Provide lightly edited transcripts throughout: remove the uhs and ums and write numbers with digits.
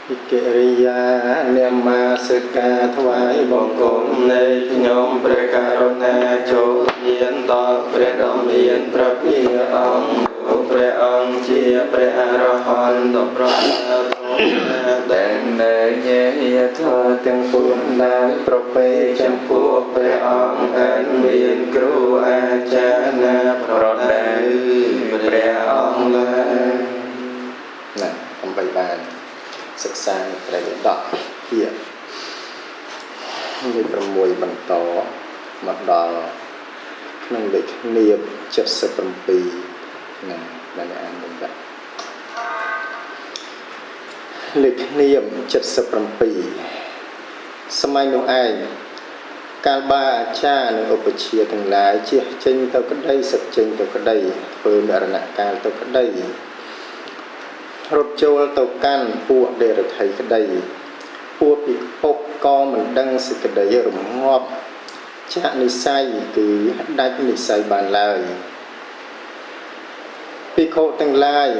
កិរិយានមស្ការថ្វាយបង្គំនៃខ្ញុំព្រះករុណាចូលមានដល់ព្រះដ៏មានព្រះភិអង្គព្រះអង្គជាព្រះអរហន្តដ៏ប្រសើរដែលនៅញាធម៌ទាំងពួងដែលប្រពៃចំពោះព្រះអង្គអនមានគ្រូអាចារ្យណាប្រដៅព្រះអង្គឡើយណាដើម្បីបានសិក្សាព្រះវិដកភាគលេខ6បន្តមកដល់ក្នុងលេខនាប77ណាដែលអានវិញបាទលេខនាប77សម័យនោះឯងកាលបាអាចារ្យនិងឧបជាទាំងឡាយជះចេញទៅក្តីសឹកចេញទៅក្តីធ្វើមរណកាលទៅក្តីរត់ចូលទៅកាន់ពួកដេរថីក្តីពួកពិភពក៏មិនដឹងសេចក្តីរងាប់ចាក់និស័យគឺដាច់និស័យបានឡើយភិក្ខុទាំងឡាយ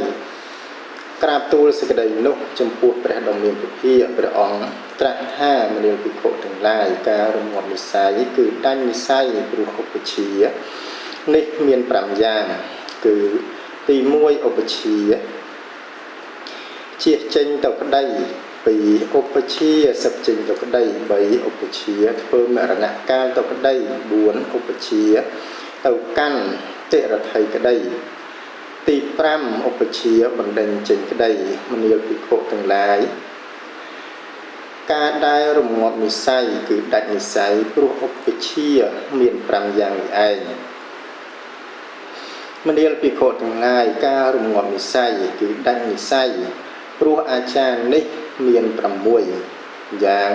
ក្រាបទូលសេចក្តីនោះចំពោះព្រះដ៏មានព្រះភិក្ខព្រះអង្គត្រាស់ថាមនាលភិក្ខុទាំងឡាយការរងាប់និស័យគឺដាច់និស័យព្រោះឧបជានេះមាន5យ៉ាងគឺទី1ឧបជាជះចេញទៅក្តី2ឧបជាសឹកចេញទៅក្តី3ឧបជាធ្វើមរណកាលទៅក្តី4ឧបជាទៅកាន់តិរថីក្តីទី5ឧបជាបណ្ដេញចេញក្តីមនាលភិក្ខុទាំងឡាយការដែលរងាប់និស័យគឺដាច់និស័យព្រោះឧបជាមាន5យ៉ាងនេះឯងមនាលភិក្ខុទាំងឡាយការរងាប់និស័យគឺដាច់និស័យព្រោះអាចារ្យនេះមាន6យ៉ាង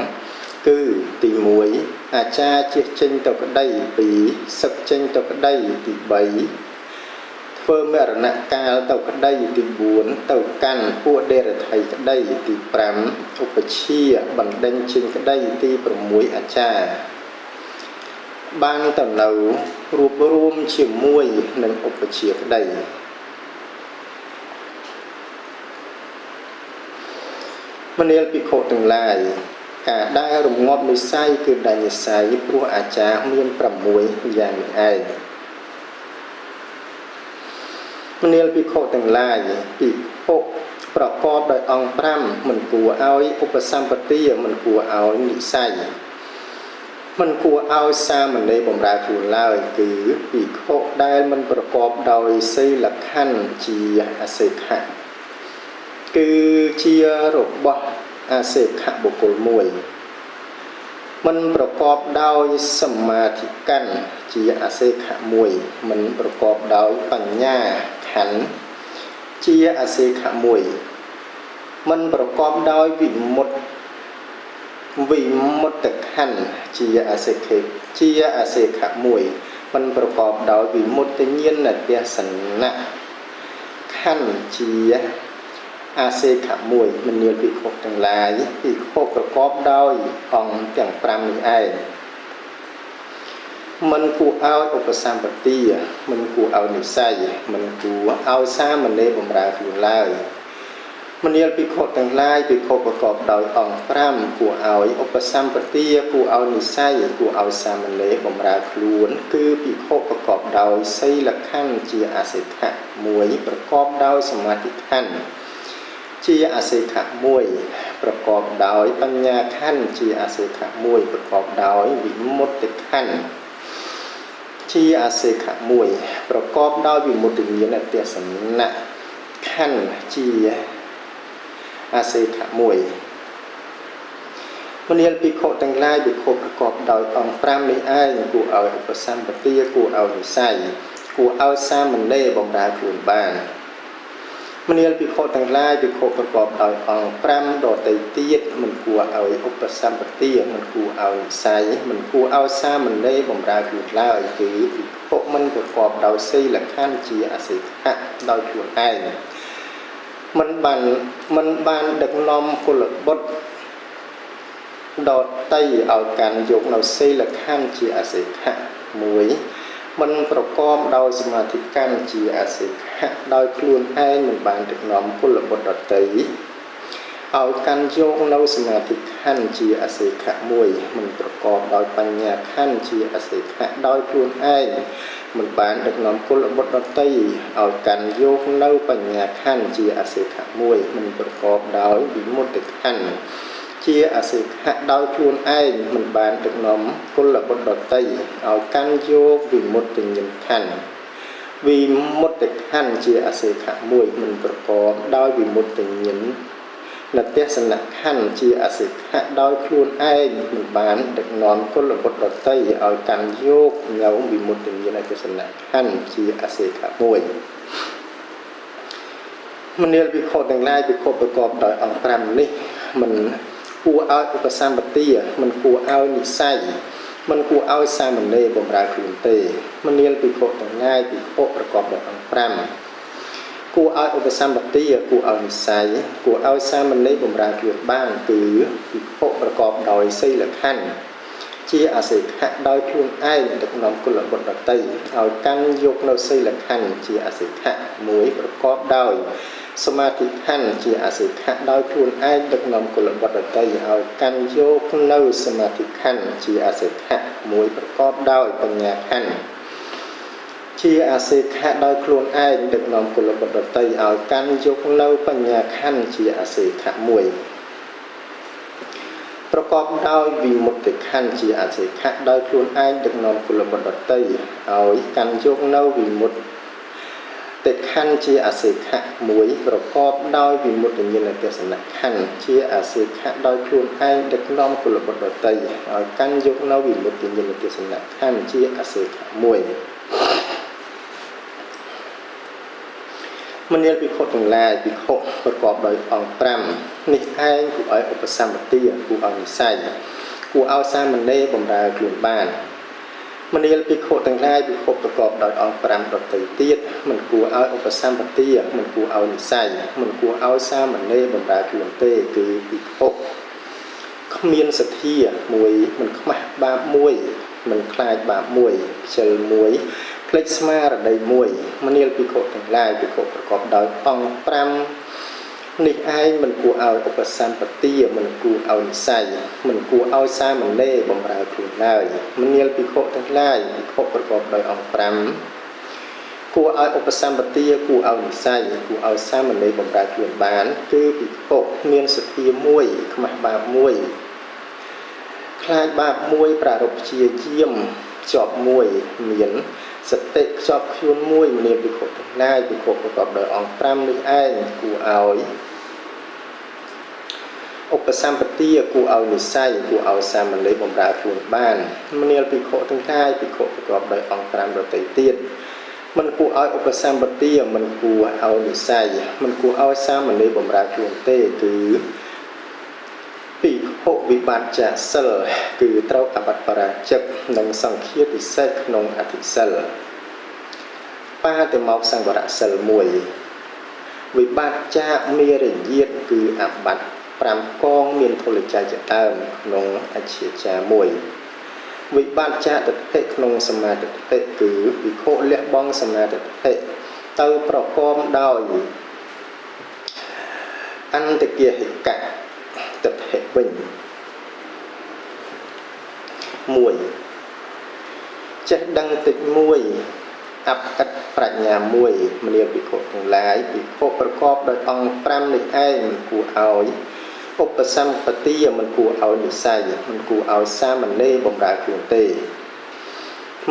គឺទី1អាចារ្យជះចេញទៅក្តី2សឹកចេញទៅក្តីទី3ធ្វើមរណកាលទៅក្តីទី4ទៅកាន់ពួកដេរថីក្តីទី5ឧបជាបណ្ដេញចេញក្តីទី6អាចារ្យបានទៅនៅរួបរួមជាមួយនឹងឧបជាក្តីមនាលភិក្ខុទាំងឡាយការដែលរងាប់និស័យគឺដាច់និស័យព្រោះអាចារ្យមាន6យ៉ាងនេះឯងមនាលភិក្ខុទាំងឡាយភិក្ខុប្រកបដោយអង្គ5មិនគួរឲ្យឧបសម្បទាមិនគួរឲ្យនិស័យមិនគួរឲ្យសាមណេរបម្រើខ្លួនឡើយគឺភិក្ខុដែលមិនប្រកបដោយសីលខណ្ឌជាអសេខៈគឺជារបស់អសេខៈបុគ្គលមួយមិនប្រកបដោយសមាធិខណ្ឌជាអសេខៈមួយមិនប្រកបដោយបញ្ញាខណ្ឌជាអសេខៈមួយមិនប្រកបដោយវិមុតតិខណ្ឌជាអសេខៈជាអសេខៈមួយមិនប្រកបដោយវិមុតតិញ្ញាណទស្សនៈខណ្ឌជាអាសេខៈមួយមនាលភិក្ខុទាំងឡាយភិក្ខុប្រកបដោយអង្គទាំង5នេះឯងមិនគួរឲ្យឧបសម្បទាមិនគួរឲ្យនិស័យមិនគួរឲ្យសាមណេរបម្រើខ្លួនឡើយមនាលភិក្ខុទាំងឡាយភិក្ខុប្រកបដោយអង្គ5គួរឲ្យឧបសម្បទាគួរឲ្យនិស័យគួរឲ្យសាមណេរបម្រើខ្លួនគឺភិក្ខុប្រកបដោយសីលខណ្ឌជាអសេខៈមួយប្រកបដោយសមាធិខណ្ឌជាអសេខៈមួយប្រកបដោយបញ្ញាខណ្ឌជាអសេខៈមួយប្រកបដោយវិមុតតិខណ្ឌជាអសេខៈមួយប្រកបដោយវិមុតតិញ្ញាណទស្សនៈខណ្ឌជាអសេខៈមួយមនាលភិក្ខុទាំងឡាយភិក្ខុប្រកបដោយអង្គ5នេះឯងគួរឲ្យឧបសម្បទាគួរឲ្យនិស័យគួរឲ្យសាមណេរបម្រើខ្លួនបានមនាលភិក្ខុទាំងឡាយភិក្ខុប្រកបដោយអង្គ5ដទៃទៀតមិនគួរឲ្យឧបសម្បទាមិនគួរឲ្យនិស័យមិនគួរឲ្យសាមណេរបម្រើខ្លួនឡើយគឺភិក្ខុមិនប្រកបដោយសីលខណ្ឌជាអសេខៈដោយខ្លួនឯងមិនបានដឹកនាំគុលបុត្រដទៃឲ្យកាន់យកនៅសីលខណ្ឌជាអសេខៈមួយមិនប្រកបដោយសមាធិខណ្ឌជាអសេខៈដោយខ្លួនឯងមិនបានដឹកនាំគុលបុត្រដទៃ ឲ្យកាន់យកនៅសមាធិខណ្ឌជាអសេខៈមួយមិនប្រកបដោយបញ្ញាខណ្ឌជាអសេខៈដោយខ្លួនឯងមិនបានដឹកនាំគុលបុត្រដទៃឲ្យកាន់យកនៅបញ្ញាខណ្ឌជាអសេខៈមួយមិនប្រកបដោយវិមុតតិខណ្ឌជាអសេខៈដោយខ្លួនឯងមិនបានដឹកនាំគុលបុត្រដទៃឲ្យកាន់យកវិមុតតិញ្ញាណខណ្ឌវិមុតតិខណ្ឌជាអសេខៈមួយមិនប្រកបដោយវិមុតតិញ្ញាណនទស្សនខណ្ឌជាអសេខៈដោយខ្លួនឯងមិនបានដឹកនាំគុលបុត្រដទៃឲ្យកាន់យកនៅវិមុតតិញ្ញាណទស្សនខណ្ឌជាអសេខៈមួយមនាលវិខទាំងឡាយវិខប្រកបដោយអង្គ5នេះមិនគួរឲ្យឧបសម្បទាមិនគួរឲ្យនិស័យមិនគួរឲ្យសាមណេរបម្រើខ្លួនទេមនាលភិក្ខុទាំងឡាយភិក្ខុប្រកបដោយអង្គ5គួរឲ្យឧបសម្បទាគួរឲ្យនិស័យគួរឲ្យសាមណេរបម្រើខ្លួនបានគឺភិក្ខុប្រកបដោយសីលខណ្ឌជាអសេខៈដោយខ្លួនឯងដឹកនាំគុលបុត្រដទៃឲ្យកាន់យកនៅសីលខណ្ឌជាអសេខៈមួយប្រកបដោយសមាធិខណ្ឌជាអសេខៈដោយខ្លួនឯងដឹកនាំគុលបុត្រដទៃឲ្យកាន់យកនៅសមាធិខណ្ឌជាអសេខៈមួយប្រកបដោយបញ្ញាខណ្ឌជាអសេខៈដោយខ្លួនឯងដឹកនាំគុលបុត្រដទៃឲ្យកាន់យកនៅបញ្ញាខណ្ឌជាអសេខៈមួយប្រកបដោយវិមុតតិខណ្ឌជាអសេខៈដោយខ្លួនឯងដឹកនាំគុលបុត្រដទៃឲ្យកាន់យកនៅវិមុតតិខណ្ឌជាអសេខៈមួយប្រកបដោយវិមុតតិញ្ញាណទស្សនខណ្ឌជាអសេខៈដោយខ្លួនឯងដឹកនាំគុលបុត្រដទៃឲ្យកាន់យកនៅវិមុតតិញ្ញាណទស្សនខណ្ឌជាអសេខៈមួយមនាលភិក្ខុទាំងឡាយភិក្ខុប្រកបដោយអង្គ5នេះឯងគួរឲ្យឧបសម្បទាគួរឲ្យនិស័យគួរឲ្យសាមណេរបម្រើខ្លួនបានមនាលភិក្ខុទាំងឡាយភិក្ខុប្រកបដោយអង្គ5ដទៃទៀតមិនគួរឲ្យឧបសម្បទាមិនគួរឲ្យនិស័យមិនគួរឲ្យសាមណេរបម្រើខ្លួនទេគឺភិក្ខុគ្មានសទ្ធាមួយមិនខ្មាស់បាបមួយមិនខ្លាចបាបមួយខ្ជិលមួយភ្លេចស្មារតីមួយមនាលភិក្ខុទាំងឡាយភិក្ខុប្រកបដោយអង្គ5នេះឯងមិនគួរឲ្យឧបសម្បទាមិនគួរឲ្យនិស័យមិនគួរឲ្យសាមណេរបម្រើខ្លួនឡើយមនាលភិក្ខុទាំងឡាយភិក្ខុប្រកបដោយអង្គ5គួរឲ្យឧបសម្បទាគួរឲ្យនិស័យគួរឲ្យសាមណេរបម្រើខ្លួនបានគឺភិក្ខុមានសទ្ធាមួយខ្មាស់បាបមួយខ្លាចបាបមួយប្រារព្ធព្យាយាមជាប់មួយមានសតិខ្ជាប់ខ្ជួនមួយមនាលភិក្ខុទាំងឡាយភិក្ខុប្រកបដោយអង្គ5នេះឯងគួរឲ្យឧបសម្បទាគួរឲ្យនិស័យគួរឲ្យសាមណេរបម្រើខ្លួនបានមនាលភិក្ខុទាំងឡាយភិក្ខុប្រកបដោយអង្គ5ដទៃទៀតមិនគួរឲ្យឧបសម្បទាមិនគួរឲ្យនិស័យមិនគួរឲ្យសាមណេរបម្រើខ្លួនទេគឺភិក្ខុវិបត្តិចាសិលគឺត្រូវអបត្តិបរាជិកនិងសង្ឃាទិសេសក្នុងអធិសិលបាតិមកសង្វរៈសិលមួយវិបត្តិចាមេរយាទគឺអបត្តិ5កងមានធុលច័យជាដើមក្នុងអជ្ញាចាមួយវិបត្តិចាទិដ្ឋិក្នុងសមាទិដ្ឋិគឺភិក្ខុលះបង់សមាទិដ្ឋិទៅប្រកបដោយអន្តគាហិកៈទិដ្ឋិវិញមួយចេះដឹងតិចមួយអបិតប្រាជ្ញាមួយមនាលភិក្ខុទាំងឡាយភិក្ខុប្រកបដោយអង្គ5នេះឯងមិនគួរឲ្យឧបសម្បទាមិនគួរឲ្យនិស័យមិនគួរឲ្យសាមណេរបម្រើខ្លួនទេ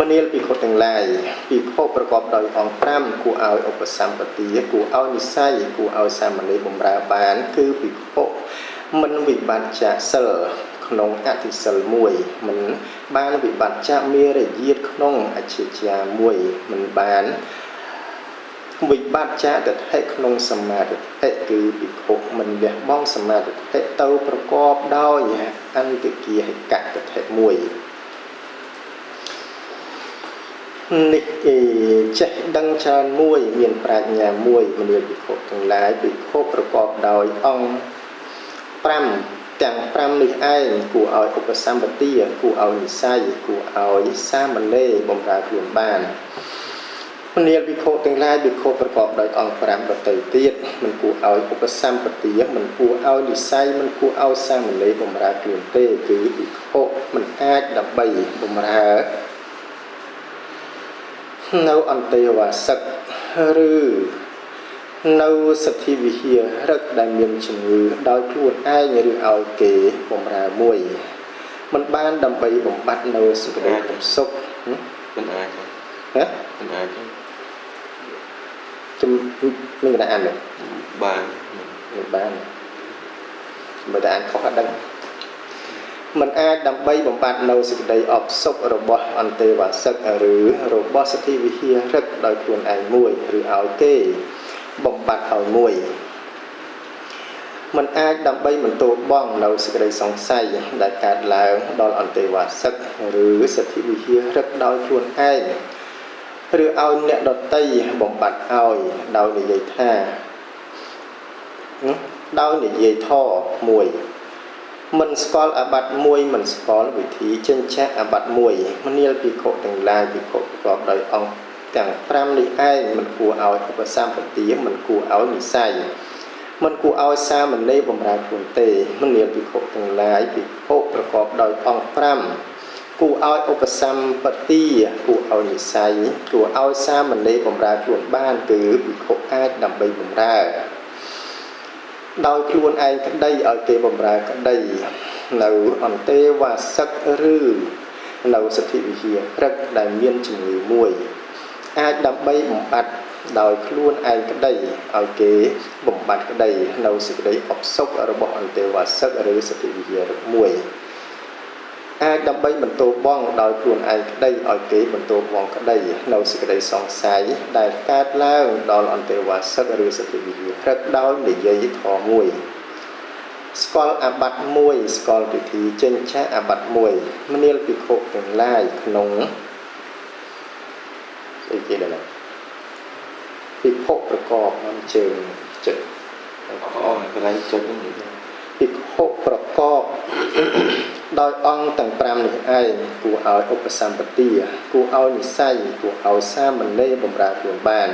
មនាលភិក្ខុទាំងឡាយភិក្ខុប្រកបដោយអង្គ5គួរឲ្យឧបសម្បទាគួរឲ្យនិស័យគួរឲ្យសាមណេរបម្រើបានគឺភិក្ខុមិនវិបត្តិចាសិលក្នុងអធិសិលមួយមិនបានវិបត្តិចាមេរយាទក្នុងអជ្ញាជាមួយមិនបានវិបត្តិចាទិដ្ឋិក្នុងសមាទិដ្ឋិគឺភិក្ខុមិនលះបង់សមាទិដ្ឋិទៅប្រកបដោយអន្តគាហិកទិដ្ឋិមួយនេះឯចេះដឹងច្រើនមួយមានប្រាជ្ញាមួយមនាលភិក្ខុទាំងឡាយភិក្ខុប្រកបដោយអង្គ5ទាំង5នេះឯងគួរឲ្យឧបសម្បទាគួរឲ្យនិស័យគួរឲ្យសាមណេរបម្រើខ្លួនបាន មនាលភិក្ខុទាំងឡាយភិក្ខុប្រកបដោយអង្គ5ដទៃទៀតមិនគួរឲ្យឧបសម្បទាមិនគួរឲ្យនិស័យមិនគួរឲ្យសាមណេរបម្រើខ្លួនទេគឺភិក្ខុមិនអាចដើម្បីបម្រើនៅអន្តេវាសិកឬនៅសទ្ធិវិហារឹកដែលមានជំងឺដោយខ្លួនឯងឬឲ្យគេបម្រើមួយមិនបានដើម្បីបំបត្តិនៅសេចក្តីទុក្ខសុខមិនអាចណាមិនអាចជំនឹងអានបានមិនបានបើតែអានខុសអត់ដឹងមិនអាចដើម្បីបំបត្តិនៅសេចក្តីអបសុខរបស់អន្តេវាសិកឬរបស់សទ្ធិវិហារឹកដោយខ្លួនឯងមួយឬឲ្យគេបំបត្តិឲ្យមួយមិនអាចដើម្បីបន្ទោបង់នៅសេចក្តីសង្ស័យដែលកើតឡើងដល់អន្តេវាសិកឬសទ្ធិវិហារឹកដោយខ្លួនឯងឬឲ្យអ្នកដទៃបំបត្តិឲ្យដោយនិយាយថាដោយនិយាយធម៌មួយមិនស្គាល់អាបត្តិមួយមិនស្គាល់វិធីចិញ្ចាក់អាបត្តិមួយមនាលភិក្ខុទាំងឡាយភិក្ខុប្រកបដោយអង្គទាំង5នេះឯងមិនគួរឲ្យឧបសម្បទាមិនគួរឲ្យនិស័យមិនគួរឲ្យសាមណេរបម្រើខ្លួនទេមនាលភិក្ខុទាំងឡាយភិក្ខុប្រកបដោយអង្គ5គួរឲ្យឧបសម្បទាគួរឲ្យនិស័យគួរឲ្យសាមណេរបម្រើខ្លួនបានគឺភិក្ខុអាចដើម្បីបម្រើដោយខ្លួនឯងក្តីឲ្យគេបម្រើក្តីនៅអន្តេវាសិកឬនៅសទ្ធិវិហារឹកដែលមានជំងឺមួយអាចដើម្បីបំបត្តិដោយខ្លួនឯងក្តីឲ្យគេបំបត្តិក្តីនៅសេចក្តីអបសុខរបស់អន្តេវាសិកឬសទ្ធិវិហារឹកមួយអាចដើម្បីបន្ទោបង់ដោយខ្លួនឯងក្តីឲ្យគេបន្ទោបង់ក្តីនៅសេចក្តីសង្ស័យដែលកើតឡើងដល់អន្តេវាសិកឬសទ្ធិវិហារឹកដោយនិយាយធម៌មួយស្គាល់អាបត្តិមួយស្គាល់ពិធីចិញ្ចាអាបត្តិមួយមនាលភិក្ខុទាំងឡាយក្នុងស្អីគេដែរភិក្ខុប្រកបនឹងជើងចិត្តអូកន្លែងចិត្តនេះភិក្ខុប្រកបដោយអង្គទាំង5នេះឯងគួរឲ្យឧបសម្បទាគួរឲ្យនិស័យគួរឲ្យសាមណេរបម្រើខ្លួនបាន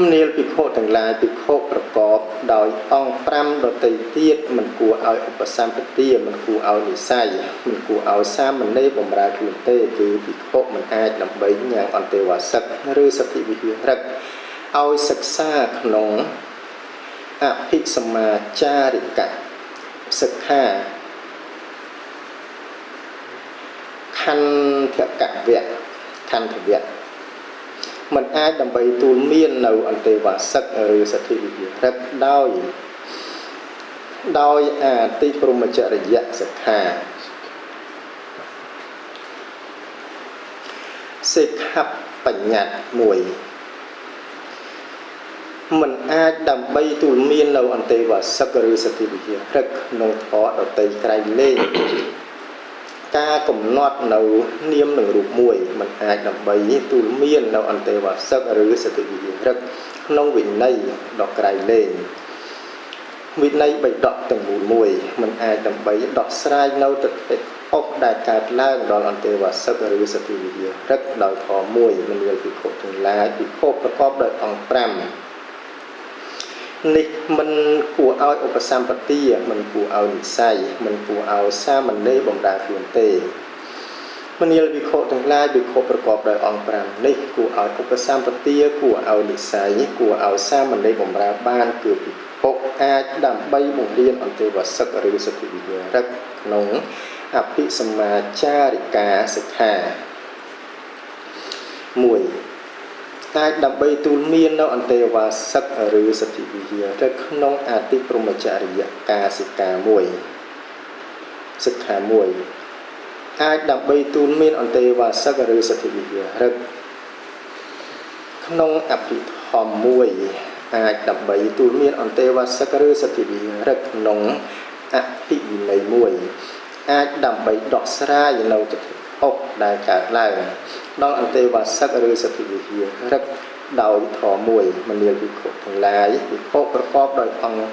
មនាលភិក្ខុទាំងឡាយភិក្ខុប្រកបដោយអង្គ5ដទៃទៀតមិនគួរឲ្យឧបសម្បទាមិនគួរឲ្យនិស័យមិនគួរឲ្យសាមណេរបម្រើខ្លួនទេគឺភិក្ខុមិនអាចដើម្បីញ៉ាំងអន្តេវាសិកឬសទ្ធិវិហារឹកឲ្យសិក្សាក្នុងអភិសមាចារិកសិក្ខាខន្ធកវៈខន្ធវៈមិនអាចដើម្បីទូលមាននៅអន្តេវាសិកឬសទ្ធិវិហារឹកដោយអាទិព្រហ្មចរិយសិក្ខាសិក្ខាបញ្ញត្តិមួយមិនអាចដើម្បីទូលមាននៅអន្តេវាសិកឬសទ្ធិវិហារឹកក្នុងធម៌ដទៃក្រៃលែងការកំណត់នៅនាមនិងរូបមួយមិនអាចដើម្បីទូលមាននៅអន្តេវាសិកឬសទ្ធិវិហារឹកក្នុងវិន័យដ៏ក្រៃលែងវិន័យបិដកទាំងមូលមួយមិនអាចដើម្បីដោះស្រាយនៅទិដ្ឋិខុសដែលកើតឡើងដល់អន្តេវាសិកឬសទ្ធិវិហារឹកដោយធម៌មួយមនាលភិក្ខុទាំងឡាយភិក្ខុប្រកបដោយអង្គ5នេះមិនគួរឲ្យឧបសម្បទាមិនគួរឲ្យនិស័យមិនគួរឲ្យសាមណេរបម្រើខ្លួនទេមនាលភិក្ខុទាំងឡាយភិក្ខុប្រកបដោយអង្គ5នេះគួរឲ្យឧបសម្បទាគួរឲ្យនិស័យគួរឲ្យសាមណេរបម្រើបានគឺភិក្ខុអាចដើម្បីបង្រៀនអន្តេវាសិកឬសទ្ធិវិហារឹកក្នុងអភិសមាចារិកាសិក្ខាមួយអាចដើម្បីទូលមាននៅអន្តេវាសិកឬសទ្ធិវិហារឹកក្នុងអតិព្រហ្មចរិយកាសិកាមួយសិក្ខាមួយអាចដើម្បីទូលមានអន្តេវាសិកឬសទ្ធិវិហារឹកក្នុងអភិធម្មមួយអាចដើម្បីទូលមានអន្តេវាសិកឬសទ្ធិវិហារឹកក្នុងអភិវិន័យមួយអាចដើម្បីដោះស្រាយនៅទិដ្ឋិខុសដែលកើតឡើងដល់អន្តេវាសិកឬសទ្ធិវិហារឹកដោយធម៌មួយមនាលភិក្ខុទាំងឡាយភិក្ខុប្រកបដោយអង្គ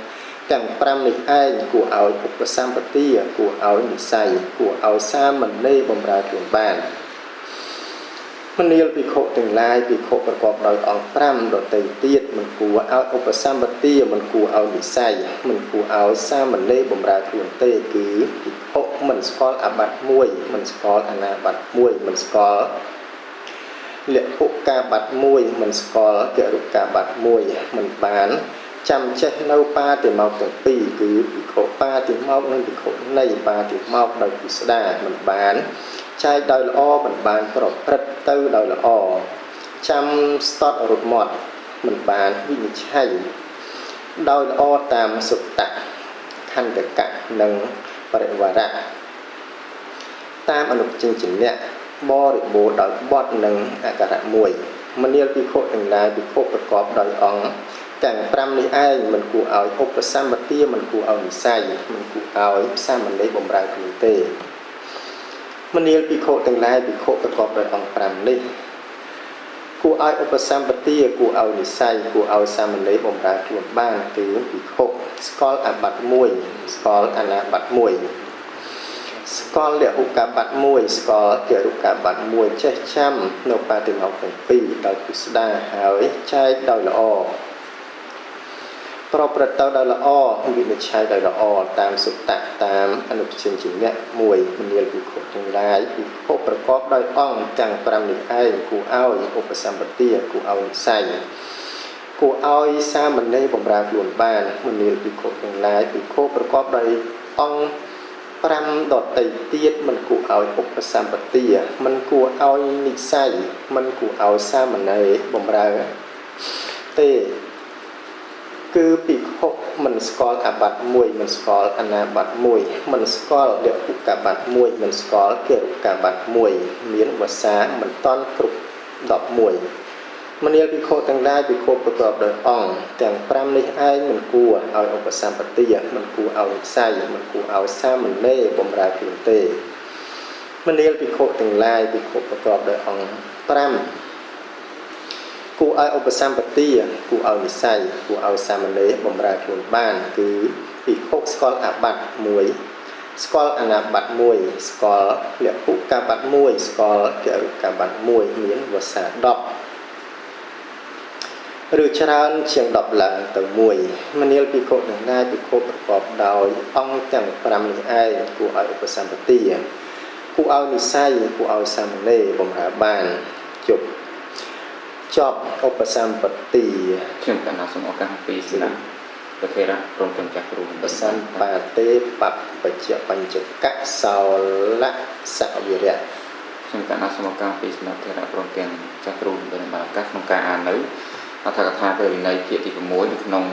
ទាំង5នេះឯងគួរឲ្យឧបសម្បទាគួរឲ្យនិស័យគួរឲ្យសាមណេរបម្រើខ្លួនបាន មនាលភិក្ខុទាំងឡាយភិក្ខុប្រកបដោយអង្គ5ដទៃទៀតមិនគួរឲ្យឧបសម្បទាមិនគួរឲ្យនិស័យមិនគួរឲ្យសាមណេរបម្រើខ្លួនទេគឺភិក្ខុមិនស្គាល់អាបត្តិមួយមិនស្គាល់អនាបត្តិមួយមិនស្គាល់លក្ខុកាបត្តិមួយមិនស្គាល់គរុកាបត្តិមួយមិនបានចាំចេះនៅបាតិមកទាំងពីរគឺភិក្ខុបាតិមកនិងភិក្ខុនៃបាតិមកដោយពិស្ដាមិនបានចែកដោយល្អមិនបានប្រព្រឹត្តទៅដោយល្អចាំស្តត់រត់មាត់មិនបានវិនិច្ឆ័យដោយល្អតាមសុតៈខន្តិកៈនិងបរិវរៈតាមអនុជញ្ជនៈបរិបូរណ៍ដោយបទនិងអក្ខរៈមួយមនាលភិក្ខុទាំងឡាយភិក្ខុប្រកបដោយអង្គទាំង5នេះឯងមិនគួរឲ្យឧបសម្បទាមិនគួរឲ្យនិស័យមិនគួរឲ្យសាមណេរបម្រើខ្លួនទេមនាលភិក្ខុទាំងឡាយភិក្ខុប្រកបដោយអង្គ5នេះគួរឲ្យឧបសម្បទាគួរឲ្យនិស័យគួរឲ្យសាមណេរបម្រើខ្លួនបានគឺភិក្ខុស្គាល់អាបត្តិមួយស្គាល់អនាបត្តិមួយស្គាល់លហុកាបត្តិមួយស្គាល់គរុកាបត្តិមួយចេះចាំនៅបាតិមកទាំងពីរដោយពិស្ដាហើយចែកដោយល្អប្រព្រឹត្តទៅដោយល្អវិនិច្ឆ័យដោយល្អតាមសុតៈតាមអនុជញ្ជនៈមួយមនាលភិក្ខុទាំងឡាយភិក្ខុប្រកបដោយអង្គទាំង5នេះឯងគួរឲ្យឧបសម្បទាគួរឲ្យនិស័យគួរឲ្យសាមណេរបម្រើខ្លួនបានមនាលភិក្ខុទាំងឡាយភិក្ខុប្រកបដោយអង្គ5ដទៃទៀតមិនគួរឲ្យឧបសម្បទាមិនគួរឲ្យនិស័យមិនគួរឲ្យសាមណេរបម្រើទេគឺភិក្ខុមិនស្គាល់អាបត្តិមួយមិនស្គាល់អនាបត្តិមួយមិនស្គាល់លក្ខុកាបត្តិមួយមិនស្គាល់គរុកាបត្តិមួយមានវស្សាមិនតាន់គ្រប់11មនាលភិក្ខុទាំងឡាយភិក្ខុប្រកបដោយអង្គទាំង5នេះឯងមិនគួរឲ្យឧបសម្បទាមិនគួរឲ្យនិស័យមិនគួរឲ្យសាមណេរបម្រើខ្លួនទេមនាលភិក្ខុទាំងឡាយភិក្ខុប្រកបដោយអង្គ5គួរឲ្យឧបសម្បទាគួរឲ្យនិស័យគួរឲ្យសាមណេរបម្រើខ្លួនបានគឺភិក្ខុស្គាល់អាបត្តិមួយស្គាល់អនាបត្តិមួយស្គាល់លក្ខុកាបត្តិមួយស្គាល់គរុកាបត្តិមួយមានវស្សា10ឬច្រើនជាង10ឡើងទៅមួយមនាលភិក្ខុទាំងឡាយភិក្ខុប្រកបដោយអង្គទាំង5នេះឯងគួរឲ្យឧបសម្បទាគួរឲ្យនិស័យគួរឲ្យសាមណេរបម្រើបានជប់ចប់ឧបសម្បទាខ្ញុំកណ្ណាសូមឱកាសពីស្ដាប់ប្រធេរៈព្រមទាំងចាស់គ្រូឧបសម្បទាបបច្ចបញ្ចកសោលសវិរៈខ្ញុំកណ្ណាសូមឱកាសពីស្ដាប់ធេរៈព្រមទាំងចាស់គ្រូបានឱកាសក្នុងការអាននៅអត្ថកថាព្រះវិន័យភាគទី6នៅក្នុង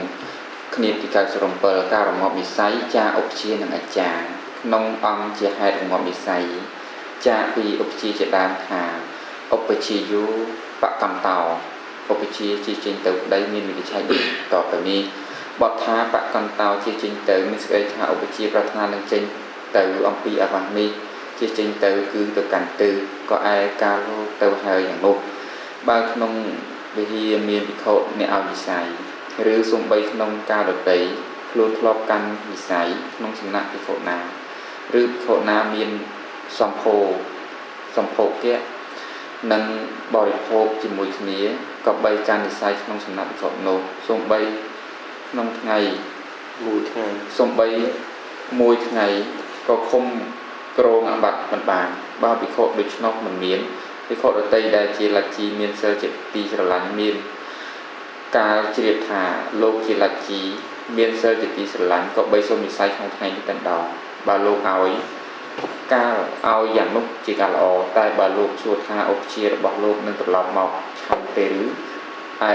គ្នាទី97ការរងាប់និស័យចាឧបជានិងអាចារ្យក្នុងអង្គជាហេតុរងាប់និស័យចាពីឧបជាជាដើមថាឧបជាយោបកម្មតោឧបជាជាចេញទៅប្តីមានវិនិច្ឆ័យតទៅនេះបទថាបកម្មតោជាចេញទៅមានសេចក្តីថាឧបជាប្រាថ្នានឹងចេញទៅអំពីអាវាសនេះជាចេញទៅគឺទៅកាន់ទិសក៏ឯការលោកទៅហើយយ៉ាងនោះបើក្នុងវិហារមានភិក្ខុអ្នកឲ្យនិស័យឬសំបីក្នុងកាលដតីខ្លួនធ្លាប់កាន់និស័យក្នុងសំណាក់ភិក្ខុណាឬភិក្ខុណាមានសម្ភោសម្ភោគៈនិងបរិភោគជាមួយគ្នាក៏បីកាន់និស័យក្នុងសំណាក់ភិក្ខុនោះសំបីក្នុងថ្ងៃមួយថ្ងៃសំបីមួយថ្ងៃក៏ឃុំក្រងអាបត្តិមិនបានបើភិក្ខុដូច្នោះមិនមានភិក្ខុដទៃដែលជាលច្ជីមានសិលជាទីស្រឡាញ់មានកាលជ្រាបថាលោកជាលច្ជីមានសិលជាទីស្រឡាញ់ក៏បីសូមនិស័យក្នុងថ្ងៃនេះតែម្ដងបើលោកឲ្យកាលឲ្យយ៉ាងនោះជាការល្អតែបើលោកសួរថាឧបជារបស់លោកនឹងត្រឡប់មកឆាប់ទេឬឯ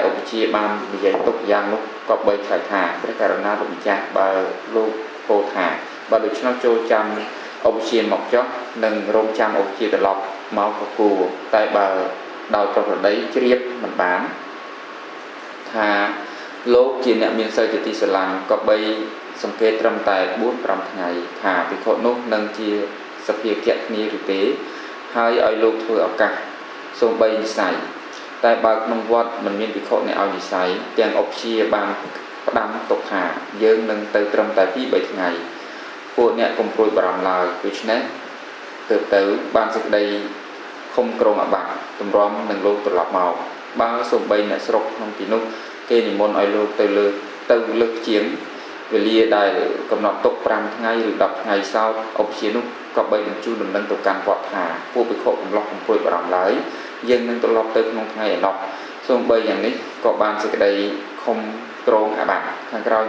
ឧបជាបាននិយាយទុកយ៉ាងនោះក៏បីឆ្លើយថាព្រះករុណាលោកម្ចាស់បើលោកពោលថាបើដូច្នោះចូលចាំឧបជាមកចុះនឹងរងចាំឧបជាត្រឡប់មកក៏គួរតែបើដោយប្រព្រដីជ្រាបមិនបានថាលោកជាអ្នកមានសិលជាទីស្រឡាញ់ក៏បីសង្កេតត្រឹមតែ4-5ថ្ងៃថាភិក្ខុនោះនឹងជាសភាគៈគ្នាឬទេហើយឲ្យលោកធ្វើឱកាសសូម្បីនិស័យតែបើក្នុងវត្តមិនមានភិក្ខុអ្នកឲ្យនិស័យទាំងឧបជាបានផ្ដាំទុកថាយើងនឹងទៅត្រឹមតែ2-3ថ្ងៃពួកអ្នកកុំព្រួយបារម្ភឡើយដូច្នេះទើបទៅបានសេចក្តីឃុំក្រងអាបត្តិ ទម្រាំនឹងលោកត្រឡប់មកបើសូម្បីអ្នកស្រុកក្នុងទីនោះគេនិមន្តឲ្យលោកទៅលើទៅលើសជាងវេលាដែលកំណត់ទុក5ថ្ងៃឬ10ថ្ងៃសោតឧបជានោះក៏បីបញ្ជូនដំណឹងទៅកាន់វត្តថាពួកភិក្ខុកំឡោះកំព្រួយបារម្ភឡើយយើងនឹងត្រឡប់ទៅក្នុងថ្ងៃឯណោះសូម្បីយ៉ាងនេះក៏បានសេចក្តីខំក្រងអាបត្តិខាងក្រោយ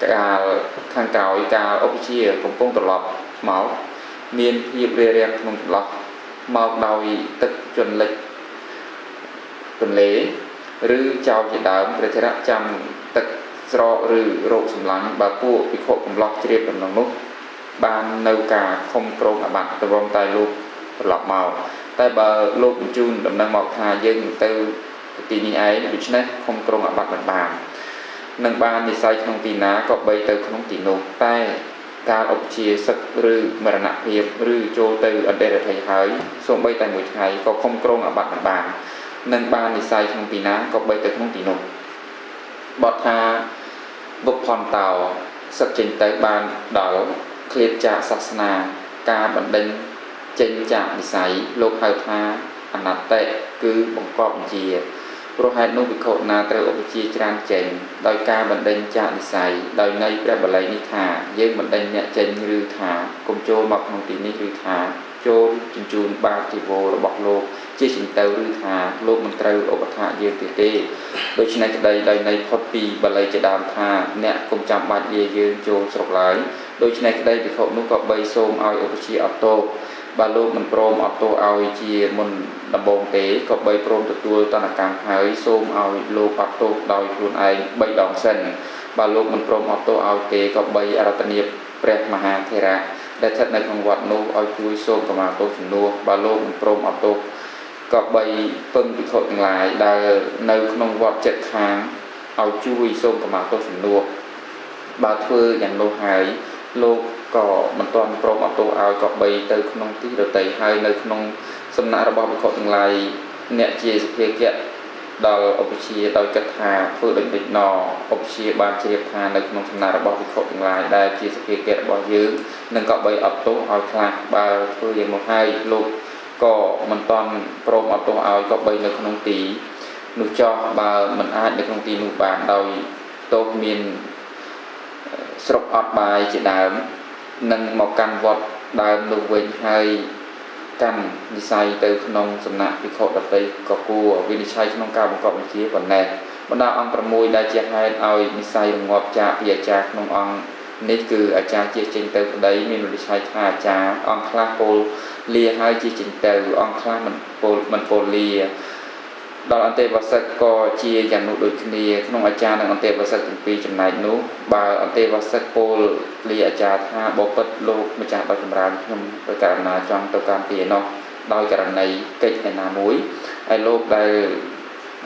កាលខាងក្រោយកាលឧបជាកំពុងត្រឡប់មកមានភាពរារាំងក្នុងចន្លោះមកដោយទឹកជន់លិចទន្លេឬចោលជាដើមព្រះថេរៈចាំទឹកស្រកឬរោគសម្លាញ់បើពួកភិក្ខុកំឡោះជ្រាបដំណឹងនោះបាននៅការខំក្រងអាបត្តិទម្រាំតែលោកត្រឡប់មកតែបើលោកបញ្ជូនដំណឹងមកថាយើងនឹងទៅទីនេះឯងដូច្នេះខំក្រងអាបត្តិមិនបាននឹងបាននិស័យក្នុងទីណាក៏បីទៅក្នុងទីនោះតែកាលឧបជាសឹកឬមរណភាពឬចូលទៅអន្តរថៃហើយសូម្បីតែមួយថ្ងៃក៏ខំក្រងអាបត្តិមិនបាននឹងបាននិស័យក្នុងទីណាក៏បីទៅក្នុងទីនោះបទថាបុព្វន្តោសឹកចេញទៅបានដល់ឃ្លាតចាកសាសនាការបណ្ដេញចេញចាកនិស័យលោកហៅថាអនត្តិគឺបង្កប់បញ្ជាព្រោះហេតុនោះវិខុណាត្រូវឧបជាច្រានចេញដោយការបណ្ដេញចាកនិស័យដោយនៃព្រះបាលីនេះថាយើងបណ្ដេញអ្នកចេញឬថាកុំចូលមកក្នុងទីនេះឬថាចូលជញ្ជូនបាជីវររបស់លោកជាចិញ្ទៅឬថាលោកមិនត្រូវឧបថាយើងទេទេដូច្នេះក្តីដោយនៃផុតពីបាលីជាដើមថាអ្នកកុំចាំបាច់លាយើងចូលស្រុកឡើយដូច្នេះក្តីភិក្ខុនោះក៏បីសូមឲ្យឧបជាអត់ទោសបើលោកមិនព្រមអត់ទោសឲ្យជាមុនដំបូងទេក៏បីព្រមទទួលតនកម្មហើយសូមឲ្យលោកអត់ទោសដោយខ្លួនឯង3ដងសិនបើលោកមិនព្រមអត់ទោសឲ្យទេក៏បីអរតនីព្រះមហាថេរៈដែលស្ថិតនៅក្នុងវត្តនោះឲ្យជួយសូមកម្មាទោសជំនួសបើលោកមិនព្រមអត់ទោសក៏បីពឹងភិក្ខុទាំងឡាយដែលនៅក្នុងវត្តចិត្តខាងឲ្យជួយសូមកម្មាទោសជំនួសបើធ្វើយ៉ាងនោះហើយលោកក៏មិនទាន់ព្រមអត់ទោសឲ្យក៏បីទៅក្នុងទីដទៃហើយនៅក្នុងសំណាក់របស់ភិក្ខុទាំងឡាយអ្នកជាសភាគៈដល់ឧបជាដោយគិតថាធ្វើដូចដូចណឧបជាបានជ្រាបថានៅក្នុងសំណាក់របស់ភិក្ខុទាំងឡាយដែលជាសភាគៈរបស់យើងនឹងក៏បីអត់ទោសឲ្យខ្លះបើធ្វើយ៉ាងនោះហើយលោកក៏មិនទាន់ព្រមអត់ទោសឲ្យក៏បីនៅក្នុងទីនោះចោះបើមិនអាចនៅក្នុងទីនោះបានដោយទោសមានស្រុកអត់បាយជាដើមនឹងមកកាន់វត្តដើមនោះវិញហើយកាន់និស័យទៅក្នុងសំណាក់ភិក្ខុដទៃក៏គួរវិនិច្ឆ័យក្នុងការបង្កប់បញ្ជាប៉ុណ្ណេះបណ្ដាអង្គ6ដែលជាហេតុឲ្យនិស័យរងាប់ចាកពីអាចារ្យក្នុងអង្គនេះគឺអាចារ្យជាចេញទៅប្តីមានវិនិច្ឆ័យថាអាចារ្យអង្គខ្លះពោលលាហើយជាចេញទៅអង្គខ្លះមិនពោលលាដល់អន្តេវសិកក៏ជាយ៉ាងនោះដូចគ្នាក្នុងអាចារ្យនិងអន្តេវសិកទាំងពីរចំណែកនោះបើអន្តេវសិកពោលលាអាចារ្យថាបពិតលោកម្ចាស់ដោយចម្រើនខ្ញុំដោយករណាចង់ទៅកាន់ទីឯនោះដោយករណីកិច្ចឯណាមួយហើយលោកដែល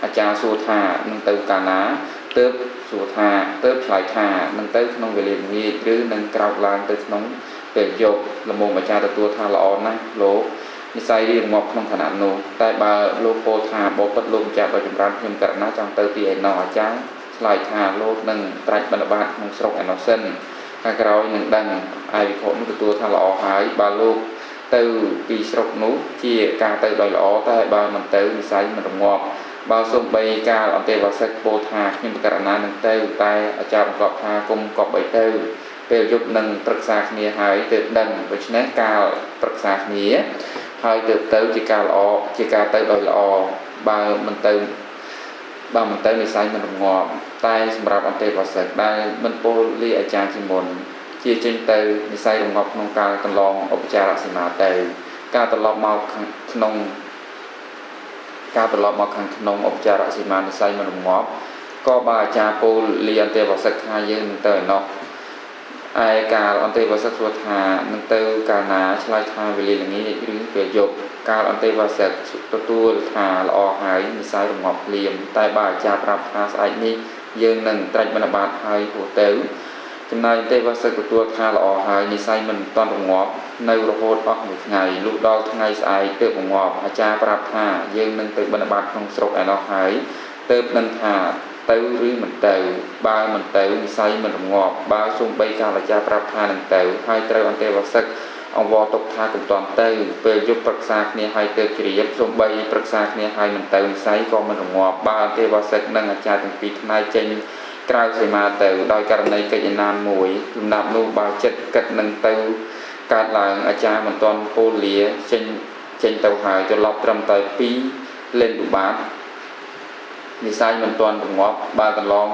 អាចារ្យសួរថានឹងទៅកាលណាទើបសួរថាទើបឆ្លើយថានឹងទៅក្នុងវេលាល្ងាចឬនឹងក្រោកឡើងទៅក្នុងពេលយប់ល្មមអាចារ្យទទួលថាល្អណាស់លោកនិស័យរៀងងាប់ក្នុងឋានៈនោះតែបើលោកពោលថាបពិតលោកម្ចាស់ដោយចម្រើនខ្ញុំករណាចង់ទៅទីឯណោះអាចារ្យឆ្លើយថាលោកនឹងត្រាច់បិណ្ឌបាតក្នុងស្រុកឯណោះសិនខាងក្រោយនឹងដឹងឯវិខុនោះទទួលថាល្អហើយបើលោកទៅពីស្រុកនោះជាការទៅដោយល្អតែបើមិនទៅនិស័យមិនរងាប់បើសូម្បីកាលអន្តេវសិកពោលថាខ្ញុំករណានឹងទៅតែអាចារ្យបង្កប់ថាគុំកប់បីទៅពេលយប់នឹងប្រឹក្សាគ្នាហើយទើបដឹងដូច្នេះកាលប្រឹក្សាគ្នាហើយទើបទៅជាការល្អជាការទៅដោយល្អបើមិនទៅនិស័យមិនរងាប់តែសម្រាប់អន្តេវសិកដែលមិនពោលលាអាចារ្យជាមុនជាចេញទៅនិស័យរងាប់ក្នុងកាលកន្លងឧបចារសីមាទៅការត្រឡប់មកក្នុងការត្រឡប់មកខាងក្នុងឧបចារសីមានិស័យមិនរងាប់ក៏បើអាចារ្យពោលលាអន្តេវសិកថាយើងនឹងទៅឯណោះឯកាលអន្តេវសិកសួរថានឹងទៅកាលណាឆ្លើយថាវេលាល្ងាចឬពេលយប់កាលអន្តេវសិកទទួលថាល្អហើយនិស័យរងាប់ភ្លាមតែបើអាចារ្យប្រាប់ថាស្អែកនេះយើងនឹងត្រាច់បិណ្ឌបាតហើយហួសទៅចំណែកអន្តេវសិកទទួលថាល្អហើយនិស័យមិនតន់រងាប់នៅរហូតអស់មួយថ្ងៃលុះដល់ថ្ងៃស្អែកទើបរងាប់អាចារ្យប្រាប់ថាយើងនឹងទៅបិណ្ឌបាតក្នុងស្រុកឯណោះហើយទើបនឹងថាទៅឬមិនទៅបើមិនទៅនិស័យមិនរងាប់បើសូម្បីកាលអាចារ្យប្រាប់ថានឹងទៅហើយត្រូវអន្តេវសិក អង្វរទុកថាកុំទាន់ទៅពេលយប់ប្រឹក្សាគ្នាហើយទៅជ្រាបសំបីប្រឹក្សាគ្នាហើយមិនទៅនិស័យក៏មិនរងាប់បើអន្តេវាសិកនិងអាចារ្យទាំងពីរផ្នែកចេញក្រៅសីមាទៅដោយករណីកិច្ចឯណាមួយលំដាប់នោះបើចិត្តគិតនឹងទៅកើតឡើងអាចារ្យមិនទាន់ពោលលាចេញទៅហើយត្រឡប់ត្រឹមតែ2លេនឧបាតនិស័យមិនទាន់រងាប់បើកន្លង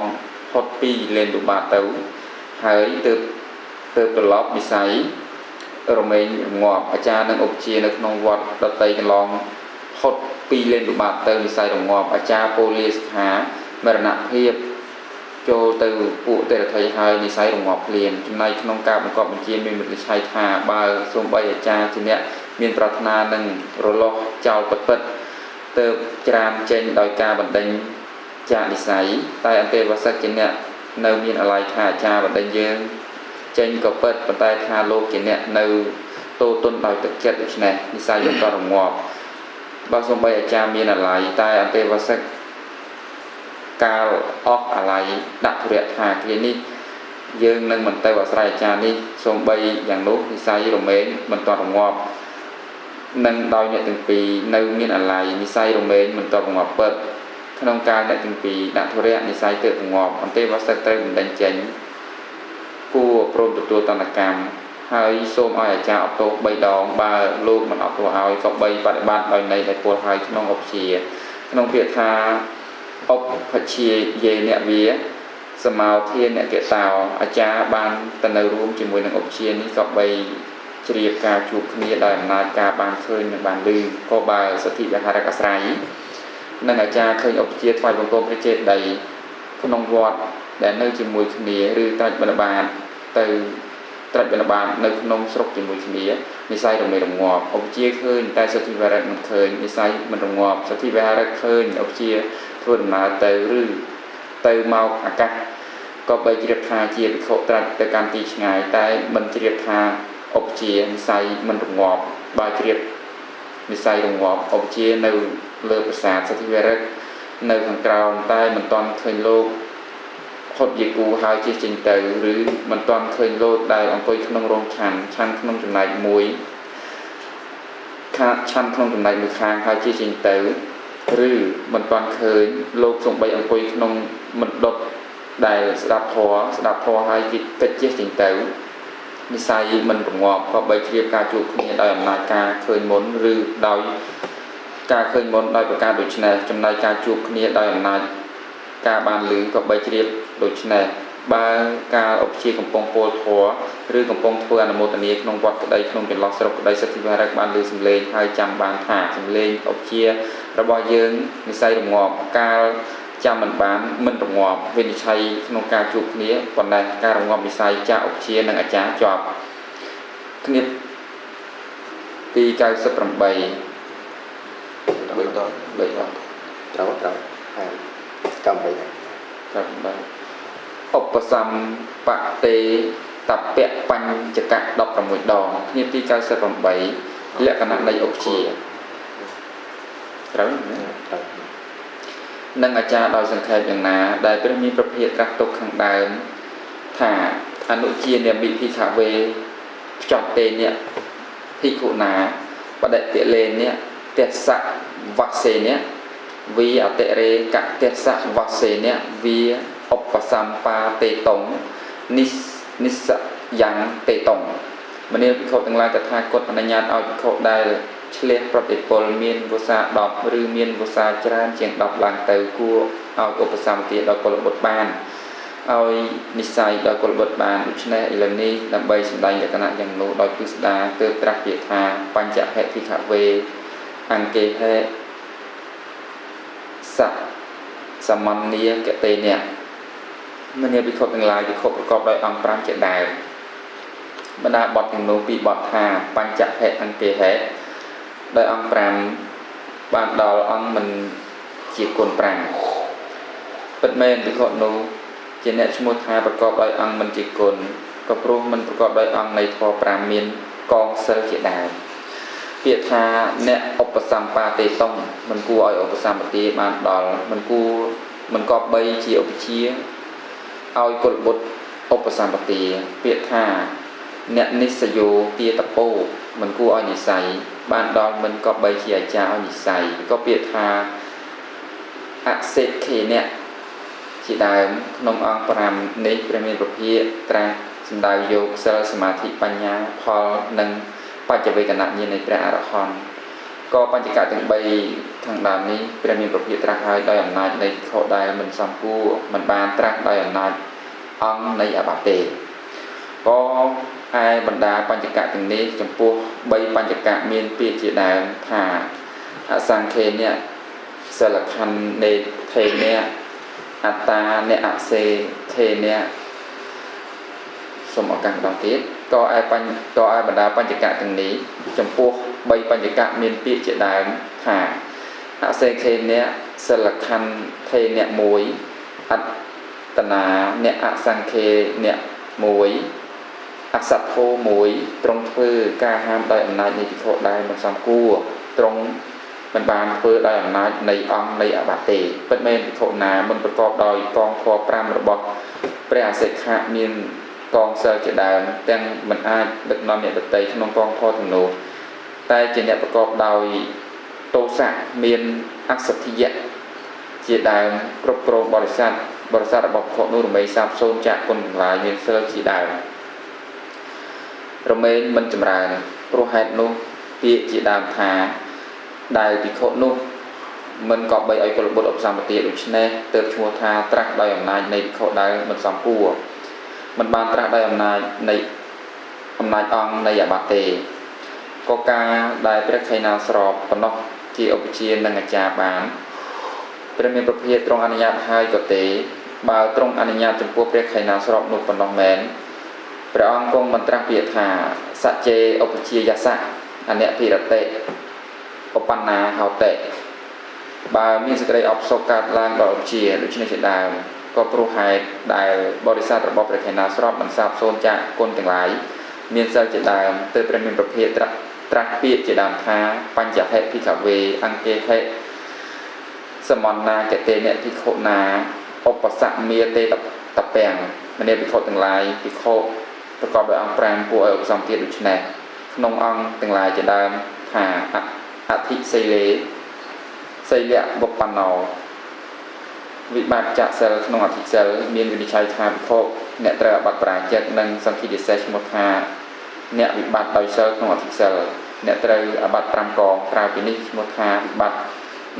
ផុត2លេនឧបាតទៅហើយទើបត្រឡប់និស័យរមែងរងាប់អាចារ្យនិងឧបជានៅក្នុងវត្តដតីកន្លងផុត2លេនឧបាតទៅនិស័យរងាប់អាចារ្យពលលាសិក្ខាមរណភាពចូលទៅពួកទេរថីហើយនិស័យរងាប់ភ្លាមចំណែកក្នុងការបង្កប់បញ្ជាមានវិនិច្ឆ័យថាបើសូម្បីអាចារ្យជាអ្នកមានប្រាថ្នានឹងរលាស់ចោលពិតទៅច្រាមចេញដោយការបណ្ដេញចាកនិស័យតែអន្តេវសិកជាអ្នកនៅមានអាល័យថាអាចារ្យបណ្ដេញយើងចេញក៏ពិតប៉ុន្តែថាលោកជាអ្នកនៅតូទុនដោយទឹកចិត្តដូច្នេះនិស័យមិនក៏រងាប់បើសូម្បីអាចារ្យមានអាល័យតែអន្តេវសិកកាលអស់អាល័យដាក់ធុរៈថាគ្រានេះយើងនឹងមិនទៅអាស្រ័យអាចារ្យនេះសូម្បីយ៉ាងនោះនិស័យរមែងមិនទាន់រងាប់នឹងដោយអ្នកទាំងពីរនៅមានអាល័យនិស័យរមែងមិនទាន់រងាប់ពិតក្នុងកាលអ្នកទាំងពីរដាក់ធុរៈនិស័យទើបរងាប់អន្តេវសិកត្រូវបណ្ដេញចេញគួរព្រមទទួលតនកម្មហើយសូមឲ្យអាចារ្យអត់ទោស3ដងបើលោកមិនអត់ទោសឲ្យក៏3បប្រតិបត្តិដោយន័យដែលពោលហើយក្នុងឧបជាក្នុងពាក្យថាឧបជាយេនវាសមោធានកេតោអាចារ្យបានទៅនៅរួមជាមួយនឹងឧបជានេះក៏3ជ្រាបការជួបគ្នាដោយអំណាចការបានឃើញនិងបានឮក៏បើសទ្ធិវិហារកអាស្រ័យនិងអាចារ្យឃើញឧបជាថ្វាយបង្គំព្រះចេតិយក្នុងវត្តដែលនៅជាមួយគ្នាឬត្រាច់បណ្ឌបាតទៅត្រាច់បណ្ឌបាតនៅក្នុងស្រុកជាមួយគ្នានិស័យរមែងរងាប់ឧបជាឃើញតែសទ្ធិវិហារកមិនឃើញនិស័យមិនរងាប់សទ្ធិវិហារកឃើញឧបជាធ្វើដំណើរទៅឬទៅមកអាកាសក៏បីជ្រាបថាជាភិក្ខុត្រាច់ទៅកាន់ទីឆ្ងាយតែមិនជ្រាបថាឧបជានិស័យមិនរងាប់បើជ្រាបនិស័យរងាប់ឧបជានៅលើប្រាសាទសទ្ធិវិហារកនៅខាងក្រោមតែមិនទាន់ឃើញលោកហត់យេគូហើយជិះចេញទៅឬមិនទាន់ឃើញលោកដែលអង្គុយក្នុងរោងឆាន់ឆាន់ក្នុងចំណែកមួយខាឆាន់ក្នុងចំណែកមួយខាងហើយជិះចេញទៅឬមិនទាន់ឃើញលោកសំបីអង្គុយក្នុងមណ្ឌលដែលស្ដាប់ធម៌ស្ដាប់ធម៌ហើយកិច្ចជិះចេញទៅនិស័យមិនរងាប់ក៏បីជ្រាបការជួបគ្នាដោយអំណាចការឃើញមុនឬដោយការឃើញមុនដោយប្រការដូច្នេះចំណែកការជួបគ្នាដោយអំណាចការបានឮក៏បីជ្រាបដូច្នេះបើកាលឧបជាកំពុងពោលធម៌ឬកំពុងធ្វើអនុមោទនាក្នុងវត្តក្តីក្នុងចន្លោះស្រុកក្តីសទ្ធិវិហារកបានឮសំឡេងហើយចាំបានថាសំឡេងឧបជារបស់យើងនិស័យរងាប់កាលចាំមិនបានមិនរងាប់វិនិច្ឆ័យក្នុងការជួបគ្នាប៉ុណ្ណេះការរងាប់និស័យចាឧបជានិងអាចារ្យជាប់គ្នាទី98 3ដង3ដងត្រូវហើយ98 ឧបសម្បតេតពៈបញ្ចកៈ16ដងគ្នាទី98លក្ខណៈនៃឧបជាត្រូវនិងអាចារ្យដោយសង្ខេបយ៉ាងណាដែលព្រះមានប្រភិយត្រាស់ទុកខាងដើមថាអនុជានិមិភិក្ខវេផ្ចត់ទេនៈភិក្ខុណាបដិតិលេនៈទេសៈវសេនៈវីអតិរេកទេសៈវសេនៈវីឧបសម្បាទេតុងនិសយ៉ាងទេតុងមនាលភិក្ខុទាំងឡាយតថាគតអនុញ្ញាតឲ្យភិក្ខុដែលឆ្លៀសប្រតិពលមានវសា10ឬមានវសាច្រើនជាង10ឡើងទៅគួរឲ្យឧបសម្បទាដល់កុលបុត្របានឲ្យនិស័យដល់កុលបុត្របានដូច្នេះឥឡូវនេះដើម្បីសម្ដែងលក្ខណៈយ៉ាងនោះដោយពិស្ដាទើបត្រាស់ពាក្យថាបញ្ចហិភិក្ខវេអង្គេហេសសមន្យាកតេនៈមនាលភិក្ខុទាំងឡាយភិក្ខុប្រកបដោយអង្គ5ជាដើមបណ្ដាបទទាំងនោះពីបទថាបញ្ចហិអង្គេហេដោយអង្គ5បានដល់អង្គមិនជាគុណ5ពិតមែនភិក្ខុនោះជាអ្នកឈ្មោះថាប្រកបដោយអង្គមិនជាគុណក៏ព្រោះមិនប្រកបដោយអង្គនៃធម៌5មានកងសិលជាដើមពាក្យថាអ្នកឧបសម្បាទេតុងមិនគួរឲ្យឧបសម្បទាបានដល់មិនគួរមិនគប្បីជាឧបជាឲ្យកុលបុត្រឧបសម្បទាពាក្យថា អ្នកនិស្សយោទាតពោមិនគួរឲ្យនិស័យបានដល់មិនក៏បីជាអាចារ្យឲ្យនិស័យក៏ពាក្យថាអសិខេអ្នកជាដើមក្នុងអង្គ5នេះព្រះមានព្រះភិក្ខត្រាស់សម្ដៅយកសិលសមាធិបញ្ញាផលនិងបច្ចវេកណញ្ញាណនៃព្រះអរហន្តក៏បញ្ចកៈទាំង3ខាងដើមនេះព្រះមានព្រះភិក្ខត្រាស់ហើយដោយអំណាចនៃភិក្ខុដែលមិនសមគួរមិនបានត្រាស់ដោយអំណាចអង្គនៃអបត្តិទេក៏ឯបណ្ដាបញ្ចកៈទាំងនេះចំពោះ3បញ្ចកៈមានពាក្យជាដើមថាអសង្ខេនៈសិលខណ្ឌនេថេនៈអត្តាអ្នកអសេថេនៈសូមឱកាសម្ដងទៀតក៏ឯបញ្ក៏ឯបណ្ដាបញ្ចកៈទាំងនេះចំពោះ3បញ្ចកៈមានពាក្យជាដើមថាអសេខេនៈសិលខណ្ឌថេនៈ1អត្តនាអ្នកអសង្ខេនៈ1អសទ្ធោ1ត្រង់ធ្វើការហាមដោយអំណាចនៃភិក្ខុដែលមិនសមគួរត្រង់មិនបានធ្វើដោយអំណាចនៃអង្គនៃអបត្តិទេពិតមែនភិក្ខុណាមិនប្រកបដោយកងធម៌5របស់ព្រះអសិខៈមានកងសិលជាដើមទាំងមិនអាចដឹកនាំអ្នកដទៃក្នុងកងធម៌ទាំងនោះតែជាអ្នកប្រកបដោយទោសៈមានអសទ្ធិយៈជាដើមគ្រប់គ្រងបរិស័ទរបស់ភិក្ខុនោះរមែងសាបសូន្យចាកគុណទាំងឡាយមានសិលជាដើមរមែងមិនចម្រើនព្រោះហេតុនោះពាក្យជាដើមថាដែលភិក្ខុនោះមិនក៏បីឲ្យកុលបុត្រឧបសម្បទាដូច្នេះទើបឈ្មោះថាត្រាស់ដោយអំណាចនៃភិក្ខុដែលមិនសមគួរមិនបានត្រាស់ដោយអំណាចនៃអំណាចអង្គនៃអបត្តិទេក៏ការដែលព្រះខៃណាស្របប៉ុណ្ណោះជាឧបជានិងអាចារ្យបានព្រះមានប្រភាទ្រង់អនុញ្ញាតហើយក៏ទេបើទ្រង់អនុញ្ញាតចំពោះព្រះខៃណាស្របនោះប៉ុណ្ណោះមែនព្រះអង្គគង់មិនត្រាស់ពាក្យថាសច្ចេឧបជាយសៈអនភិរតិឧបណ្ណាហោតិបើមានសេចក្តីអបសុខកើតឡើងដល់ឧបជាដូច្នេះជាដើមក៏ព្រោះហេតុដែលបរិស័ទរបស់ព្រះខេណាស្របមិនសាបសូន្យចាកគុណទាំងឡាយមានសិលជាដើមទើបព្រះមានប្រភាត្រាស់ពាក្យជាដើមថាបញ្ចហិភិក្ខវេអង្គេហិសមន្នាកតេនភិក្ខុណាឧបសមាទេតពាំងមនាភិក្ខុទាំងឡាយភិក្ខុប្រកបដោយអង្គ5គួរឲ្យឧបសម្បទាដូច្នេះក្នុងអង្គទាំងឡាយជាដើមថាអធិសីលេសីលៈបុបណ្ណោវិបត្តិចាក់សិលក្នុងអធិសិលមានវិនិច្ឆ័យថាភិក្ខុអ្នកត្រូវអបត្តិប្រាជិកនិងសន្ធិពិសេសឈ្មោះថាអ្នកវិបត្តិដោយសិលក្នុងអធិសិលអ្នកត្រូវអបត្តិ5កងក្រៅពីនេះឈ្មោះថាវិបត្តិ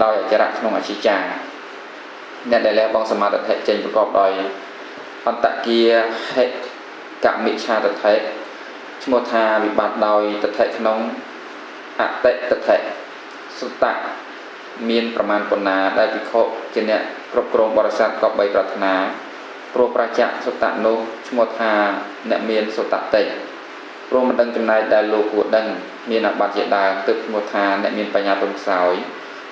ដោយអចរៈក្នុងអជិចាអ្នកដែលលះបង់សមាធិចេញប្រកបដោយអន្តគាហិកមិឆាទិឈ្មោះថាវិបត្តិដោយទិក្នុងអតិទិសុតៈមានប្រមាណប៉ុណ្ណាដែលភិក្ខុជាអ្នកគ្រប់គ្រងបរិស័ទក៏បីប្រាថ្នាព្រោះប្រជាសុតៈនោះឈ្មោះថាអ្នកមានសុតតិចព្រោះមិនដឹងចំណែកដែលលោកគួរដឹងមានអបត្តិជាដើមទើបឈ្មោះថាអ្នកមានបញ្ញាទន់ខ្សោយ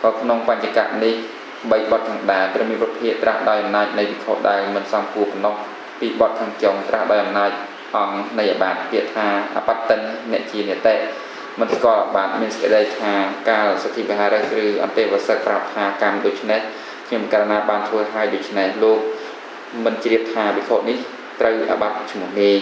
ក៏ក្នុងបញ្ចកៈនេះ3បទខាងដើមព្រះមានប្រភាត្រាស់ដោយអំណាចនៃភិក្ខុដែលមិនសមគួរប៉ុណ្ណោះពីបទខាងចុងត្រាស់ដោយអំណាចអង្គនៃអបាតពាក្យថាអបត្តិិនអ្នកជានិតិមិនស្គាល់អបាតមានសេចក្តីថាកាលសទ្ធិវិហារឬអន្តេវសឹកប្រាប់ថាកម្មដូច្នេះខ្ញុំករណាបានធ្វើឲ្យដូច្នេះលោកមិនជ្រាបថាភិក្ខុនេះត្រូវអបាតឈ្មោះនេះ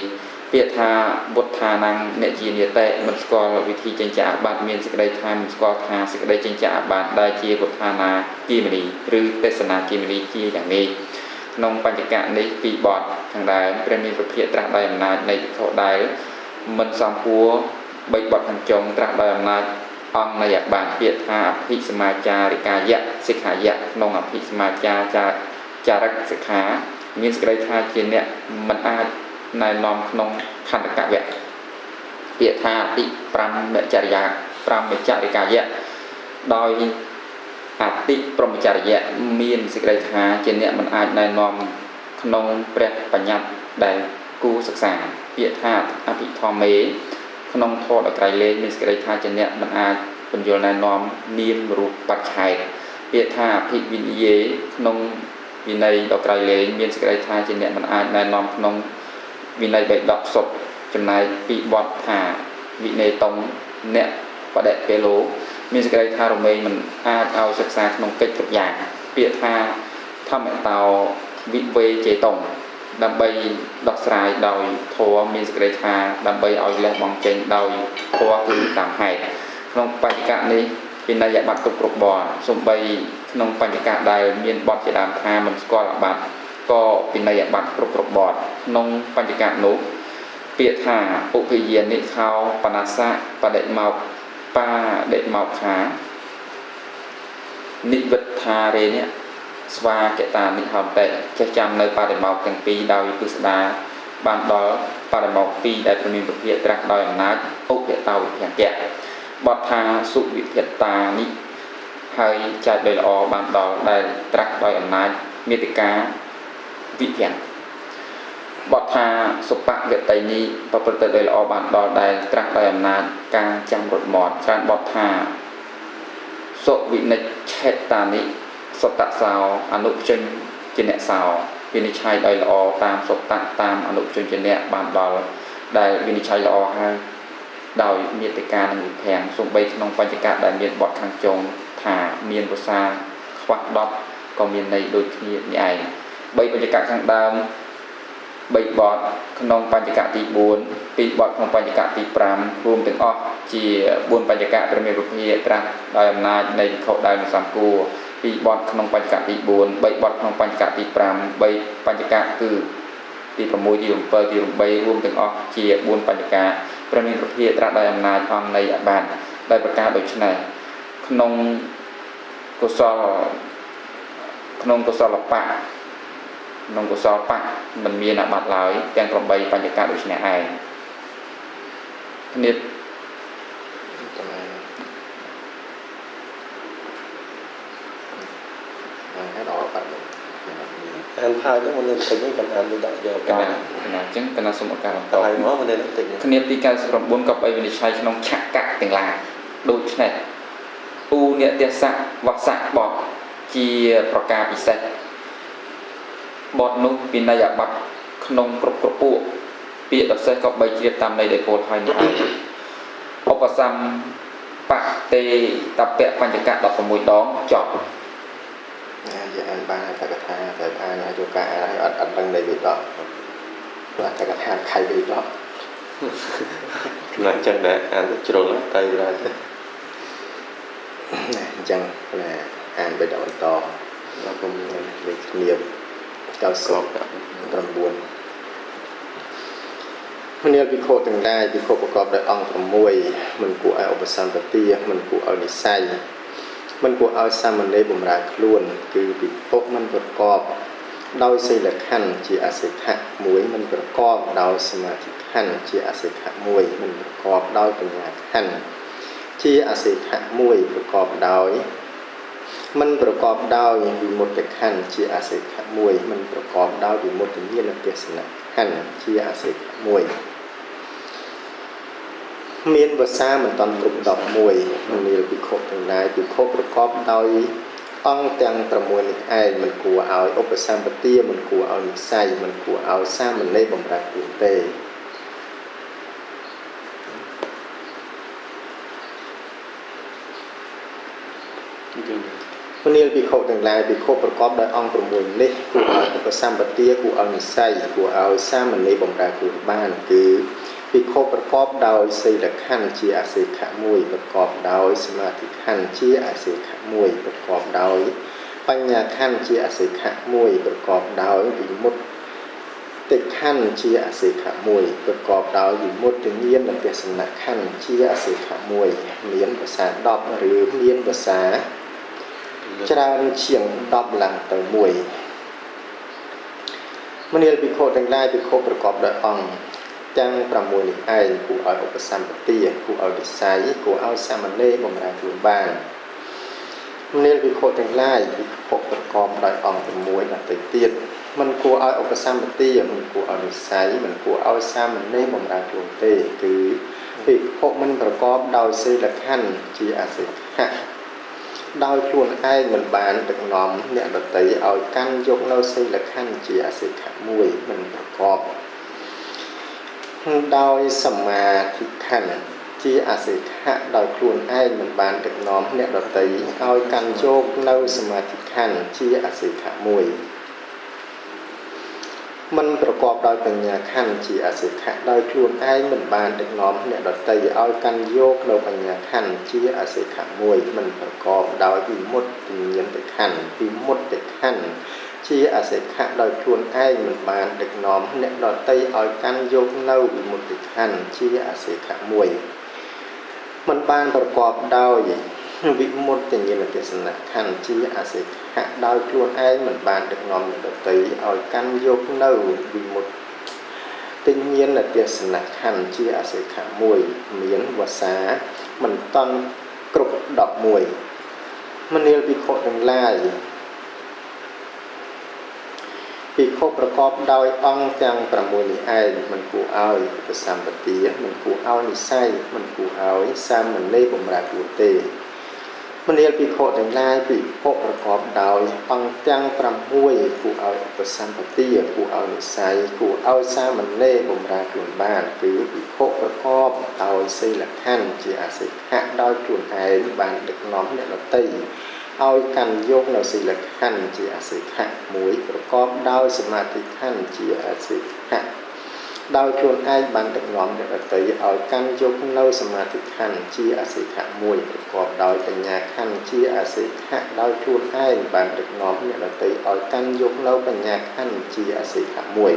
ពាក្យថាបុទ្ធានំអ្នកជានិតិមិនស្គាល់វិធីចិញ្ចាអបាតមានសេចក្តីថាមិនស្គាល់ថាសេចក្តីចិញ្ចាអបាតដែលជាបុទ្ធានាគិមនីឬទេសនាគិមនីជាយ៉ាងនេះក្នុងបញ្ចកៈនេះពីរបទខាងដើមព្រះមានប្រភាត្រាស់ដោយអំណាចនៃភិក្ខុដែលមិនសមគួរបីបទខាងចុងត្រាស់ដោយអំណាចអង្គនៃអបាតពាក្យថាអភិសមាចារិកាយៈសិក្ខាយៈក្នុងអភិសមាចាចារិកសិក្ខាមានសេចក្តីថាជាអ្នកមិនអាចណែនាំក្នុងខន្តកវៈពាក្យថាអតិ5មចរិយា5មចរិកាយៈដោយអតិព្រហ្មចរិយៈមានសេចក្តីថាជាអ្នកមិនអាចណែនាំក្នុងព្រះបញ្ញត្តិដែលគួរសិក្សាពាក្យថាអភិធម្មេក្នុងធម៌ដ៏ក្រៃលែងមានសេចក្តីថាជាអ្នកមិនអាចពន្យល់ណែនាំនាមរូបបច្ឆេទពាក្យថាអភិវិនយេក្នុងវិន័យដ៏ក្រៃលែងមានសេចក្តីថាជាអ្នកមិនអាចណែនាំក្នុងវិន័យបិដកសុទ្ធចំណែកពីបទថាវិន័យតុងអ្នកបដិពេលោមានសេចក្តីថារមែងមិនអាចឲ្យសិក្សាក្នុងកិច្ចគ្រប់យ៉ាងពាក្យថាធម្មតោវិវេចេតុង ដើម្បីដោះស្រាយដោយធម៌មានសេចក្តីថាដើម្បីឲ្យលះបង់ចេញដោយធម៌គឺតាមហេតុក្នុងបញ្ញកនេះវិន័យបត្តិគ្រប់បទសំបីក្នុងបញ្ញកដែលមានបទជាដើមថាមិនស្គាល់អាបត្តិក៏វិន័យបត្តិគ្រប់បទក្នុងបញ្ញកនោះពាក្យថាឧបយានិខោបណសៈបដិមកបាដិមកខានិវិទ្ធារេនិស្វាកតានិហន្តៈចេះចាំនៅបរិមកទាំងពីរដោយពិស្ដាបានដល់បរិមកពីរដែលព្រះមានពភាត្រាស់ដោយអំណាចឧបតោវិភង្គៈបទថាសុវិភតានិហើយចែកដោយល្អបានដល់ដែលត្រាស់ដោយអំណាចមេតិកាវិភង្គបទថាសុបវតីនេះប្រព្រឹត្តដោយល្អបានដល់ដែលត្រាស់ដោយអំណាចការចាំរត់មាត់ច្រើនបទថាសុវិនិច្ឆេតានិសតសោអនុជញ្ជនៈសោវិនិច្ឆ័យដោយល្អតាមសតៈតាមអនុជញ្ជនៈបានដល់ដែលវិនិច្ឆ័យល្អហើយដោយមេតិកានិងវិភាំងសូម្បីក្នុងបញ្ចកៈដែលមានបទខាងចុងថាមានភាសាខ្វះ10ក៏មានន័យដូចគ្នានេះឯង3បញ្ចកៈខាងដើម3បទក្នុងបញ្ចកៈទី4 2បទក្នុងបញ្ចកៈទី5រួមទាំងអស់ជា4បញ្ចកៈព្រះមានពភាត្រាស់ដោយអំណាចនៃវិខុដែលមិនសំគួរ2បទក្នុងបញ្ចកៈទី4 3បទក្នុងបញ្ចកៈទី5 3បញ្ចកៈគឺទី6ទី7ទី8រួមទាំងអស់ជា4បញ្ចកៈព្រះមានពភាត្រាស់ដោយអំណាចអង្គនៃអាបត្តិដោយប្រការដូចនេះក្នុងកុសលក្នុងកុសលបៈក្នុងកុសលបៈមិនមានអាបត្តិឡើយទាំង8បញ្ចកៈដូចនេះឯងនេះអានផាយហ្នឹងមិនតិចទេគាត់អានដាក់យកកណាអញ្ចឹងកណាសូមឱកាសបន្តហើយមកមិនតិចគ្នាទី99ក៏បីវិនិច្ឆ័យក្នុងឆកៈទាំងឡាយដូច្នេះឧនិទសៈវសៈបទជាប្រការពិសេសបទនោះវិន័យបត្តិក្នុងគ្រប់ពួកពាក្យដសេះក៏បីជ្រាបតាមន័យដែលពោលហើយនេះឯងឧបសម្បតេតពៈបញ្ចកៈ16ដងចប់យើងអានបានតែកថាតែអានយកការអានឲ្យអត់ដឹងនៃវិដកបាទតែកថាខៃវិដកខ្លាំងចឹងដែរអានទៅជ្រុលទៅឡើយណាអញ្ចឹងណាអានវិដកបន្តដល់គុំលេខគ្នា99មនាលភិក្ខុទាំងឡាយភិក្ខុប្រកបដោយអង្គ6មិនគួរឲ្យឧបសម្បទាមិនគួរឲ្យនិស័យមិនគួរឲ្យសាមណេរបំរើខ្លួនគឺភិក្ខុមិនប្រកបដោយសីលខណ្ឌជាអសិខៈមួយមិនប្រកបដោយសមាធិខណ្ឌជាអសិខៈមួយមិនប្រកបដោយបញ្ញាខណ្ឌជាអសិខៈមួយប្រកបដោយមិនប្រកបដោយវិមុតតិខណ្ឌជាអសិខៈមួយមិនប្រកបដោយវិមុតតិញ្ញាណទស្សនៈខណ្ឌជាអសិខៈមួយមានវសាមិនតាន់គ្រប់11មនាលភិក្ខុទាំងឡាយភិក្ខុប្រកបដោយអង្គទាំង6នេះឯងមិនគួរឲ្យឧបសម្បទាមិនគួរឲ្យនិស័យមិនគួរឲ្យសាមណេរបំរើខ្លួនទេមនាលភិក្ខុទាំងឡាយភិក្ខុប្រកបដោយអង្គ6នេះគួរឲ្យឧបសម្បទាគួរឲ្យនិស័យគួរឲ្យសាមណេរបំរើខ្លួនបានគឺភិក្ខុប្រកបដោយសីលខណ្ឌជាអសិខៈមួយប្រកបដោយសមាធិខណ្ឌជាអសិខៈមួយប្រកបដោយបញ្ញាខណ្ឌជាអសិខៈមួយប្រកបដោយវិមុតតិខណ្ឌជាអសិខៈមួយប្រកបដោយវិមុតតិញ្ញាណទស្សនខណ្ឌជាអសិខៈមួយមានភាសា10ឬមានភាសាច្រើនជាង10ឡើងទៅមួយមនាលភិក្ខុទាំងឡាយភិក្ខុប្រកបដោយអង្គទាំង6នេះឯងគួរឲ្យឧបសម្បទាគួរឲ្យនិស័យគួរឲ្យសាមណេរបំរើខ្លួនបានមនាលភិក្ខុទាំងឡាយភិក្ខុប្រកបដោយអង្គ6ដទៃទៀតមិនគួរឲ្យឧបសម្បទាមិនគួរឲ្យនិស័យមិនគួរឲ្យសាមណេរបំរើខ្លួនទេគឺភិក្ខុមិនប្រកបដោយសីលខណ្ឌជាអសិខៈដោយខ្លួនឯងមិនបានដឹកនាំអ្នកដទៃឲ្យកាន់យកនៅសីលខណ្ឌជាអសិខៈមួយមិនប្រកបដោយសមាធិខណ្ឌជាអសិខៈដោយខ្លួនឯងមិនបានដឹកនាំអ្នកដទៃឲ្យកាន់យកនៅសមាធិខណ្ឌជាអសិខៈមួយ មិនប្រកបដោយបញ្ញាខណ្ឌជាអសិខៈដោយខ្លួនឯងមិនបានដឹកនាំអ្នកដទៃឲ្យកាន់យកនៅបញ្ញាខណ្ឌជាអសិខៈមួយមិនប្រកបដោយវិមុតតិញ្ញាណខណ្ឌវិមុតតិខណ្ឌជាអសិខៈដោយខ្លួនឯងមិនបានដឹកនាំអ្នកដទៃឲ្យកាន់យកនៅវិមុតតិខណ្ឌជាអសិខៈមួយមិនបានប្រកបដោយវិមុតតិញ្ញាណទស្សនៈខណ្ឌជាអសិខៈដោយខ្លួនឯងមិនបានដឹកនាំអ្នកដទៃឲ្យកាន់យកនៅវិមុតតិញ្ញាណទស្សនៈខណ្ឌជាអសិខៈមួយមានវសាមិនតន់គ្រប់11មនាលភិក្ខុទាំងឡាយភិក្ខុប្រកបដោយអង្គទាំង6នេះឯងមិនគួរឲ្យឧបសម្បទាមិនគួរឲ្យនិស័យមិនគួរឲ្យសាមណេរបម្រើខ្លួនទេមនាលភិក្ខុទាំងឡាយភិក្ខុប្រកបដោយអង្គទាំង6គួរឲ្យឧបសម្បទាគួរឲ្យនិស័យគួរឲ្យសាមណេរបម្រើខ្លួនបានគឺភិក្ខុប្រកបដោយសីលខណ្ឌជាអសិខៈដោយខ្លួនឯងបានដឹកនាំអ្នកដទៃឲ្យកាន់យកនៅសីលខណ្ឌជាអសិខៈមួយប្រកបដោយសមាធិខណ្ឌជាអសិខៈដោយខ្លួនឯងបានដឹកនាំអ្នកដទៃឲ្យកាន់យកនៅសមាធិខណ្ឌជាអសិខៈមួយប្រកបដោយបញ្ញាខណ្ឌជាអសិខៈដោយខ្លួនឯងបានដឹកនាំអ្នកដទៃឲ្យកាន់យកនៅបញ្ញាខណ្ឌជាអសិខៈមួយ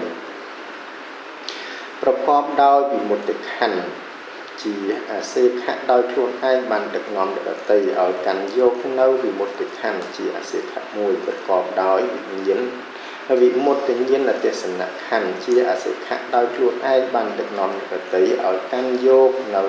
ប្រកបដោយវិមុតតិខណ្ឌជាអសិខៈដោយខ្លួនឯងបានដឹកនាំអ្នកដទៃឲ្យកាន់យកនៅវិមុតតិខណ្ឌជាអសិខៈមួយប្រកបដោយវិញ្ញាណវិមុតតិញ្ញាណទស្សនៈខណ្ឌជាអសិខៈដោយខ្លួនឯងបានដឹកនាំអ្នកដទៃឲ្យកាន់យកនៅ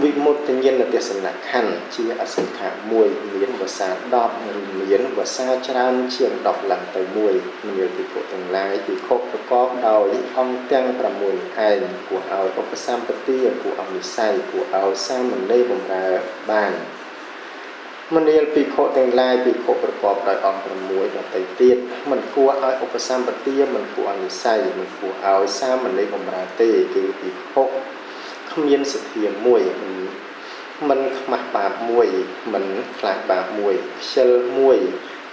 វិមុតតិញ្ញាណទស្សនៈខណ្ឌជាអសិខៈមួយមានវសា10ឬមានវសាច្រើនជាង10ឡើងទៅមួយមនាលភិក្ខុទាំងឡាយភិក្ខុប្រកបដោយអង្គទាំង6ឯងគួរឲ្យឧបសម្បទាគួរឲ្យនិស័យគួរឲ្យសាមណេរបម្រើបានមនាលភិក្ខុទាំងឡាយភិក្ខុប្រកបដោយអង្គ6ដទៃទៀតមិនគួរឲ្យឧបសម្បទាមិនគួរឲ្យនិស័យមិនគួរឲ្យសាមណេរបម្រើទេគឺភិក្ខុគ្មានសទ្ធាមួយមិនខ្មាស់បាបមួយមិនខ្លាចបាបមួយខ្ជិលមួយ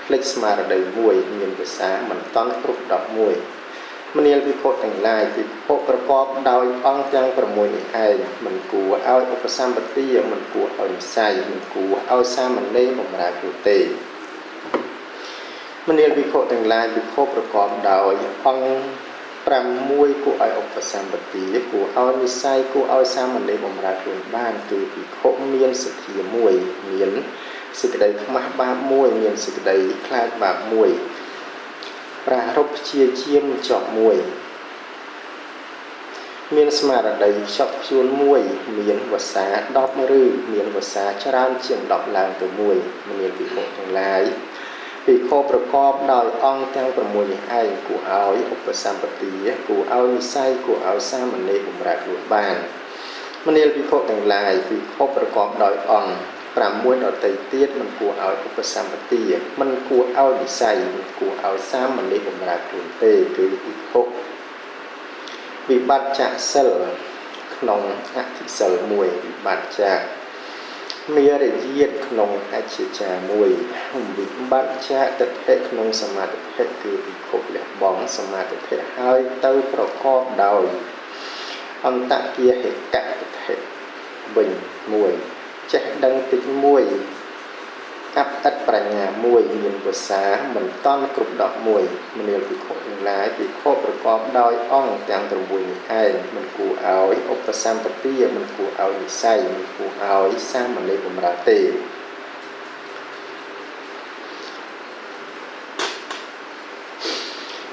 ភ្លេចស្មារតីមួយមានភាសាមិនតន់គ្រប់11មនាលភិក្ខុទាំងឡាយភិក្ខុប្រកបដោយអង្គទាំង6នេះឯងមិនគួរឲ្យឧបសម្បទាមិនគួរឲ្យនិស័យមិនគួរឲ្យសាមណេរបម្រើខ្លួនទេមនាលភិក្ខុទាំងឡាយភិក្ខុប្រកបដោយអង្គ6គួរឲ្យឧបសម្បទាគួរឲ្យនិស័យគួរឲ្យសាមណេរបម្រើខ្លួនបានគឺភិក្ខុមានសទ្ធាមួយមានសេចក្តីខ្មាស់បាបមួយមានសេចក្តីខ្លាចបាបមួយប្រារព្ធព្យាយាមចប់មួយមានស្មារតីខ្ជាប់ខ្ជួនមួយមានវសា10ឬមានវសាច្រើនជាង10ឡើងទៅមួយមនាលភិក្ខុទាំងឡាយភិក្ខុប្រកបដោយអង្គទាំង6នេះឯងគួរឲ្យឧបសម្បទាគួរឲ្យនិស័យគួរឲ្យសាមណេរបម្រើខ្លួនបានមនាលភិក្ខុទាំងឡាយភិក្ខុប្រកបដោយអង្គ6ដទៃទៀតមិនគួរឲ្យឧបសម្បទាមិនគួរឲ្យនិស័យមិនគួរឲ្យសាមណេរបម្រើខ្លួនទេគឺភិក្ខុវិបត្តិចាកសិលក្នុងអធិសិលមួយវិបត្តិចាកមារយាទក្នុងអច្ឆចាមួយវិបត្តិចាកទិដ្ឋិក្នុងសមាធិគឺភិក្ខុលះបង់សមាធិហើយទៅប្រកបដោយអន្តគាហិកទិដ្ឋិវិញមួយចេះដឹងតិចមួយអាប់ឥតប្រាជ្ញាមួយមានវសាមិនតន់គ្រប់11មនាលភិក្ខុទាំងឡាយភិក្ខុប្រកបដោយអង្គទាំង6នេះឯងមិនគួរឲ្យឧបសម្បទាមិនគួរឲ្យនិស័យមិនគួរឲ្យសាមណេរបម្រើទេ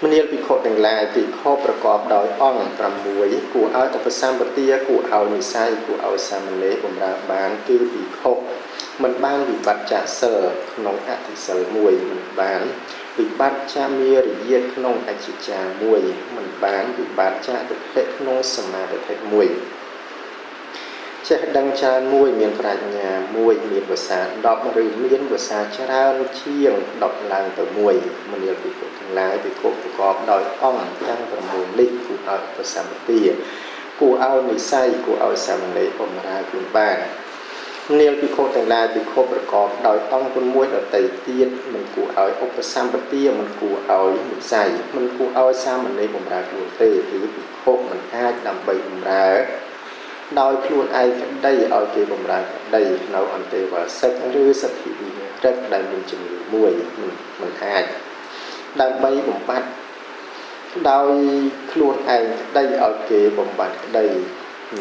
មនាលភិក្ខុទាំងឡាយភិក្ខុប្រកបដោយអង្គ6គួរឲ្យឧបសម្បទាគួរឲ្យនិស័យគួរឲ្យសាមណេរបម្រើបានគឺភិក្ខុមិនបានវិបត្តិចាកសិលក្នុងអធិសិលមួយមិនបានវិបត្តិចាកមារយាទក្នុងអច្ឆចាមួយមិនបានវិបត្តិចាកទិដ្ឋិក្នុងសមាទិដ្ឋិមួយចេះដឹងច្រើនមួយមានប្រាជ្ញាមួយមានវសា10ឬមានវសាច្រើនជាង10ឡើងទៅមួយមនាលភិក្ខុទាំងឡាយភិក្ខុប្រកបដោយអង្គទាំង6នេះគួរឲ្យឧបសម្បទាគួរឲ្យនិស័យគួរឲ្យសាមណេរបម្រើខ្លួនបាន នាលភិក្ខុទាំងឡាយភិក្ខុប្រកបដោយអង្គ6ដទៃទៀតមិនគួរឲ្យឧបសម្បទាមិនគួរឲ្យនិស័យមិនគួរឲ្យសាមណេរបម្រើខ្លួនទេគឺភិក្ខុមិនអាចដើម្បីបម្រើដោយខ្លួនឯងក្តីឲ្យគេបម្រើក្តីនៅអន្តេវាសិកឬសទ្ធិវិរិទ្ធដែលមានជំងឺមួយមិនអាចដើម្បីបំបត្តិដោយខ្លួនឯងក្តីឲ្យគេបំបត្តិក្តី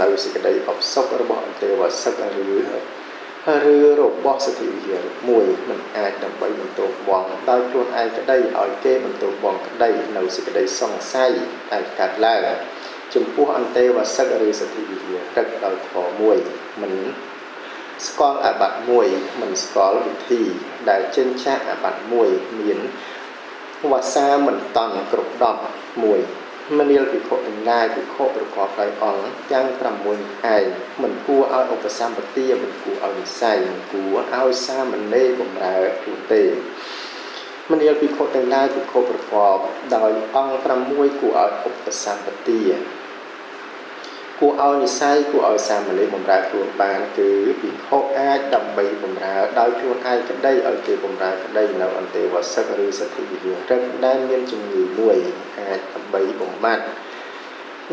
នៅសេចក្តីអផ្សុករបស់អន្តេវាសិកឬរបស់សទ្ធិវិរិទ្ធមួយមិនអាចដើម្បីបន្ទោបង់ដោយខ្លួនឯងក្តីឲ្យគេបន្ទោបង់ក្តីនៅសេចក្តីសង្ស័យដែលកើតឡើងចំពោះអន្តេវាសិកឬសទ្ធិវិរិទ្ធដោយធម៌មួយមិនស្គាល់អាបត្តិមួយមិនស្គាល់វិធីដែលចេញចាកអាបត្តិមួយមានវាសាមិនតន់គ្រប់10មួយមនាលភិក្ខុទាំងឡាយភិក្ខុប្រកបដោយអង្គទាំង6ឯងមិនគួរឲ្យឧបសម្បទាមិនគួរឲ្យនិស័យមិនគួរឲ្យសាមណេរបម្រើខ្លួនទេមនាលភិក្ខុទាំងឡាយភិក្ខុប្រកបដោយអង្គ6គួរឲ្យឧបសម្បទាគួរឲ្យនិស័យគួរឲ្យសាមណេរបម្រើខ្លួនបានគឺភិក្ខុអាចដើម្បីបម្រើដោយខ្លួនឯងក្តីឲ្យគេបម្រើក្តីនៅអន្តេវាសិកឬសទ្ធិវិរិទ្ធដែលមានជំងឺមួយអាចដើម្បីបំបត្តិ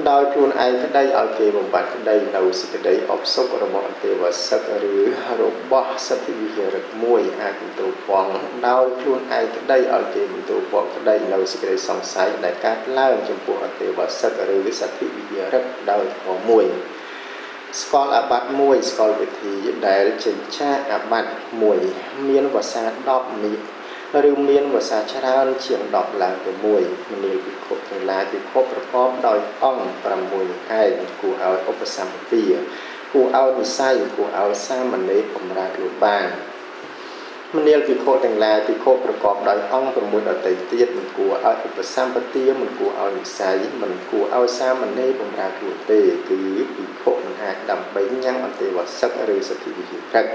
ដោយខ្លួនឯងក្តីឲ្យគេបំបត្តិក្តីនៅសេចក្តីអផ្សុករបស់អន្តេវាសិកឬរបស់សទ្ធិវិរិទ្ធមួយអាចបន្ទោបង់ដោយខ្លួនឯងក្តីឲ្យគេបន្ទោបង់ក្តីនៅសេចក្តីសង្ស័យដែលកើតឡើងចំពោះអន្តេវាសិកឬសទ្ធិវិរិទ្ធដោយធម៌មួយស្គាល់អាបត្តិមួយស្គាល់វិធីដែលចិញ្ចាអាបត្តិមួយមានវសា10នេះឬមានវសាច្រើនជាង10ឡើងទៅមួយមនាលភិក្ខុទាំងឡាយភិក្ខុប្រកបដោយអង្គ6ឯងគួរឲ្យឧបសម្បទាគួរឲ្យនិស័យគួរឲ្យសាមណេរបម្រើខ្លួនបានមនាលភិក្ខុទាំងឡាយភិក្ខុប្រកបដោយអង្គ6ដទៃទៀតមិនគួរឲ្យឧបសម្បទាមិនគួរឲ្យនិស័យមិនគួរឲ្យសាមណេរបម្រើខ្លួនទេគឺភិក្ខុមិនអាចដើម្បីញ៉ាំងអន្តេវាសិកឬសទ្ធិវិរិទ្ធ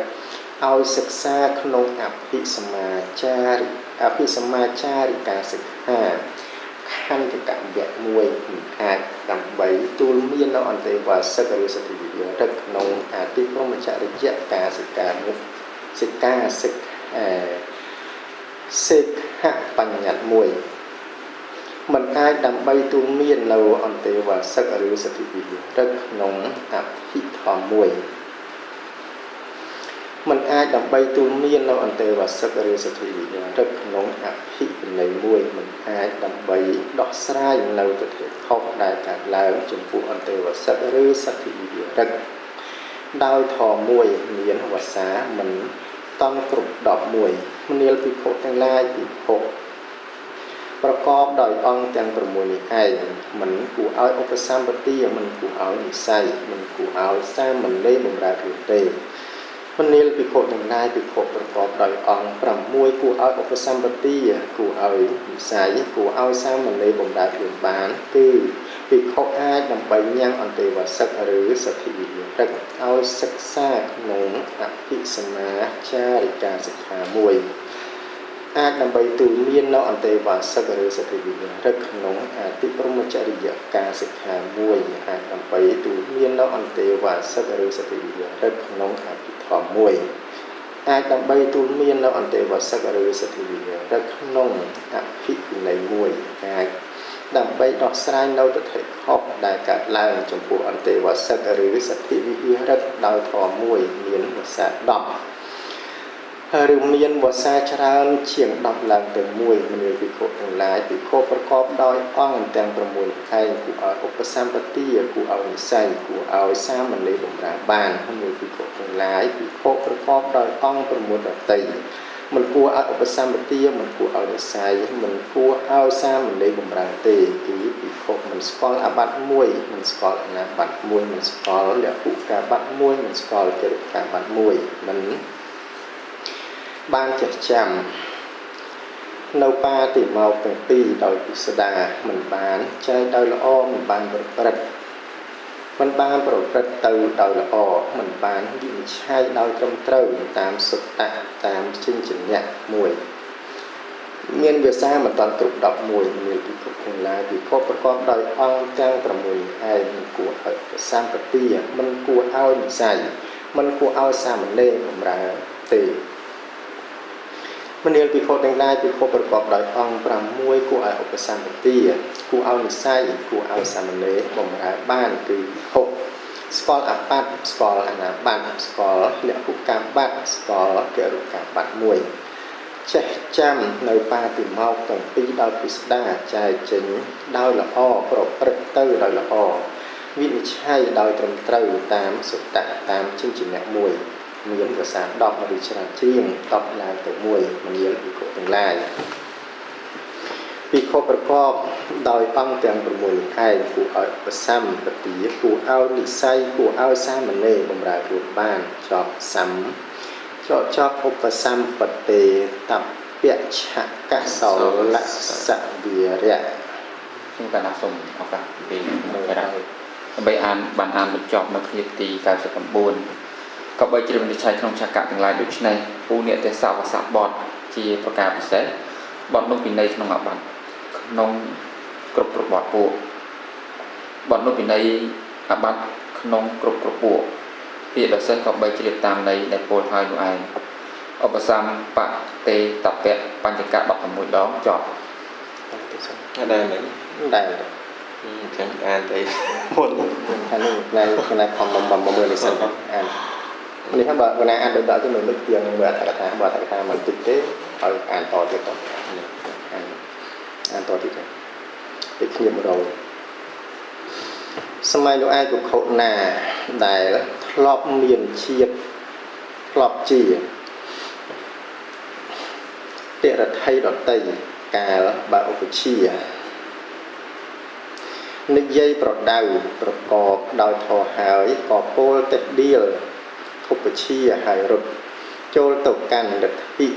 ឲ្យសិក្សាក្នុងអភិសមាចារិកាសិក្ខាខន្ធកវៈមួយមិនអាចដើម្បីទូលមាននៅអន្តេវាសិកឬសទ្ធិវិរិទ្ធក្នុងអតិព្រហ្មចរិយកាសិក្ខាមុខសិក្ខាសិក្សេខបញ្ញត្តិមួយមិនអាចដើម្បីទូលមាននៅអន្តេវាសិកឬសទ្ធិវិរិទ្ធក្នុងអភិធម្មមួយមិនអាចដើម្បីទូលមាននៅអន្តេវាសិកឬសទ្ធិវិរិទ្ធក្នុងអភិវិន័យមួយមិនអាចដើម្បីដោះស្រាយនៅទិដ្ឋិខុសដែលកើតឡើងចំពោះអន្តេវាសិកឬសទ្ធិវិរិទ្ធដោយធម៌មួយមានវសាមិនតន់គ្រប់11មនាលភិក្ខុទាំងឡាយភិក្ខុប្រកបដោយអង្គទាំង6នេះឯងមិនគួរឲ្យឧបសម្បទាមិនគួរឲ្យនិស័យមិនគួរឲ្យសាមណេរបម្រើខ្លួនទេមនាលភិក្ខុទាំងឡាយភិក្ខុប្រកបដោយអង្គ6គួរឲ្យឧបសម្បទាគួរឲ្យនិស័យគួរឲ្យសាមណេរបម្រើខ្លួនបានគឺភិក្ខុអាចដើម្បីញ៉ាំងអន្តេវាសិកឬសទ្ធិវិរិទ្ធឲ្យសិក្សាក្នុងអភិសមាចារិកាសិក្ខាមួយអាចដើម្បីទូលមាននៅអន្តេវាសិកឬសទ្ធិវិរិទ្ធក្នុងអតិព្រហ្មចរិយកាសិក្ខាមួយអាចដើម្បីទូលមាននៅអន្តេវាសិកឬសទ្ធិវិរិទ្ធក្នុងអភិធម្មមួយអាចដើម្បីទូលមាននៅអន្តេវាសិកឬសទ្ធិវិរិទ្ធក្នុងអភិវិន័យមួយអាចដើម្បីដោះស្រាយនៅទិដ្ឋិខុសដែលកើតឡើងចំពោះអន្តេវាសិកឬសទ្ធិវិរិទ្ធដោយធម៌មួយមានវសា10ឬមានវសាច្រើនជាង10ឡើងទៅមួយមនាលភិក្ខុទាំងឡាយភិក្ខុប្រកបដោយអង្គទាំង6ឯងគួរឲ្យឧបសម្បទាគួរឲ្យនិស័យគួរឲ្យសាមណេរបម្រើបានមនាលភិក្ខុទាំងឡាយភិក្ខុប្រកបដោយអង្គ6ដទៃមិនគួរឲ្យឧបសម្បទាមិនគួរឲ្យនិស័យមិនគួរឲ្យសាមណេរបម្រើទេគឺភិក្ខុមិនស្គាល់អាបត្តិមួយមិនស្គាល់អនាបត្តិមួយមិនស្គាល់លហុកាបត្តិមួយមិនស្គាល់កិរិកាបត្តិមួយមិនបានចេះចាំនៅបាតិមោកទាំងពីរដោយពិស្ដាមិនបានចែកដោយល្អមិនបានប្រព្រឹត្តទៅដោយល្អមិនបានវិនិច្ឆ័យដោយត្រឹមត្រូវតាមសុតៈតាមចិញ្ចនៈមួយមានវាសាមិនតាន់គ្រប់11មានភិក្ខុទាំងឡាយភិក្ខុប្រកបដោយអង្គទាំង6ឯងមិនគួរឲ្យសម្បទាមិនគួរឲ្យនិស័យ មិនគួរឲ្យសាមណេរបម្រើទេមនាលភិក្ខុទាំងឡាយភិក្ខុប្រកបដោយអង្គ6គួរឲ្យឧបសម្បទាគួរឲ្យនិស័យគួរឲ្យសាមណេរបម្រើបានគឺភិក្ខុស្គាល់អបត្តិស្គាល់អនាបត្តិស្គាល់លហុកាបត្តិស្គាល់ករុកាបត្តិមួយចេះចាំនៅបាតិមោកទាំងពីរដោយពិស្ដារចែកចេញដោយល្អប្រព្រឹត្តទៅដោយល្អវិនិច្ឆ័យដោយត្រឹមត្រូវតាមសុតៈតាមចិញ្ចនៈមួយមានភាសា10ឬច្រើនជាង10ឡើងទៅ1មនាលភិក្ខុទាំងឡាយភិក្ខុប្រកបដោយអង្គទាំង6នេះឯងគួរឲ្យឧបសម្បទាគួរឲ្យនិស័យគួរឲ្យសាមណេរបម្រើខ្លួនបានចប់សំចប់ឧបសម្បទេតពឆកសោលសវិរៈខ្ញុំកណាសូមឱកាសពីដើម្បីអានបានអានបញ្ចប់នៅឃ្លាទី99ក៏បីជ្រាបវិនិច្ឆ័យក្នុងឆកៈទាំងឡាយដូច្នេះពូនិទេសវសបទជាប្រការពិសេសបទនោះពិន័យក្នុងអបត្តិក្នុងគ្រប់របត់ពួកបទនោះពិន័យអបត្តិក្នុងគ្រប់គ្រប់ពួកពាក្យពិសេសក៏បីជ្រាបតាមន័យដែលពោលហើយនោះឯងឧបសម្បទេតពៈបញ្ចកៈ16ដងចប់ដែរមែនដែរអញ្ចឹងអានទៅមុនខាងនេះផ្នែកខំបំមើលនេះសិនអាននេះហ្នឹងបើណាអានដល់ទៅមើលទៀងមើលអត្ថកថាបើអត្ថកថាមិនតិចទេឲ្យអានតទៀតទៅអានតទៀតទៅដូចគ្នា100សម័យនោះឯងភិក្ខុណាដែលធ្លាប់មានជាតិធ្លាប់ជាតិរដ្ឋីដតីកាលបើឧបជានិយាយប្រដៅប្រកបដោយធម៌ហើយក៏ពោលតិដៀលឧបជាហើយរត់ចូលទៅកាន់លទ្ធិ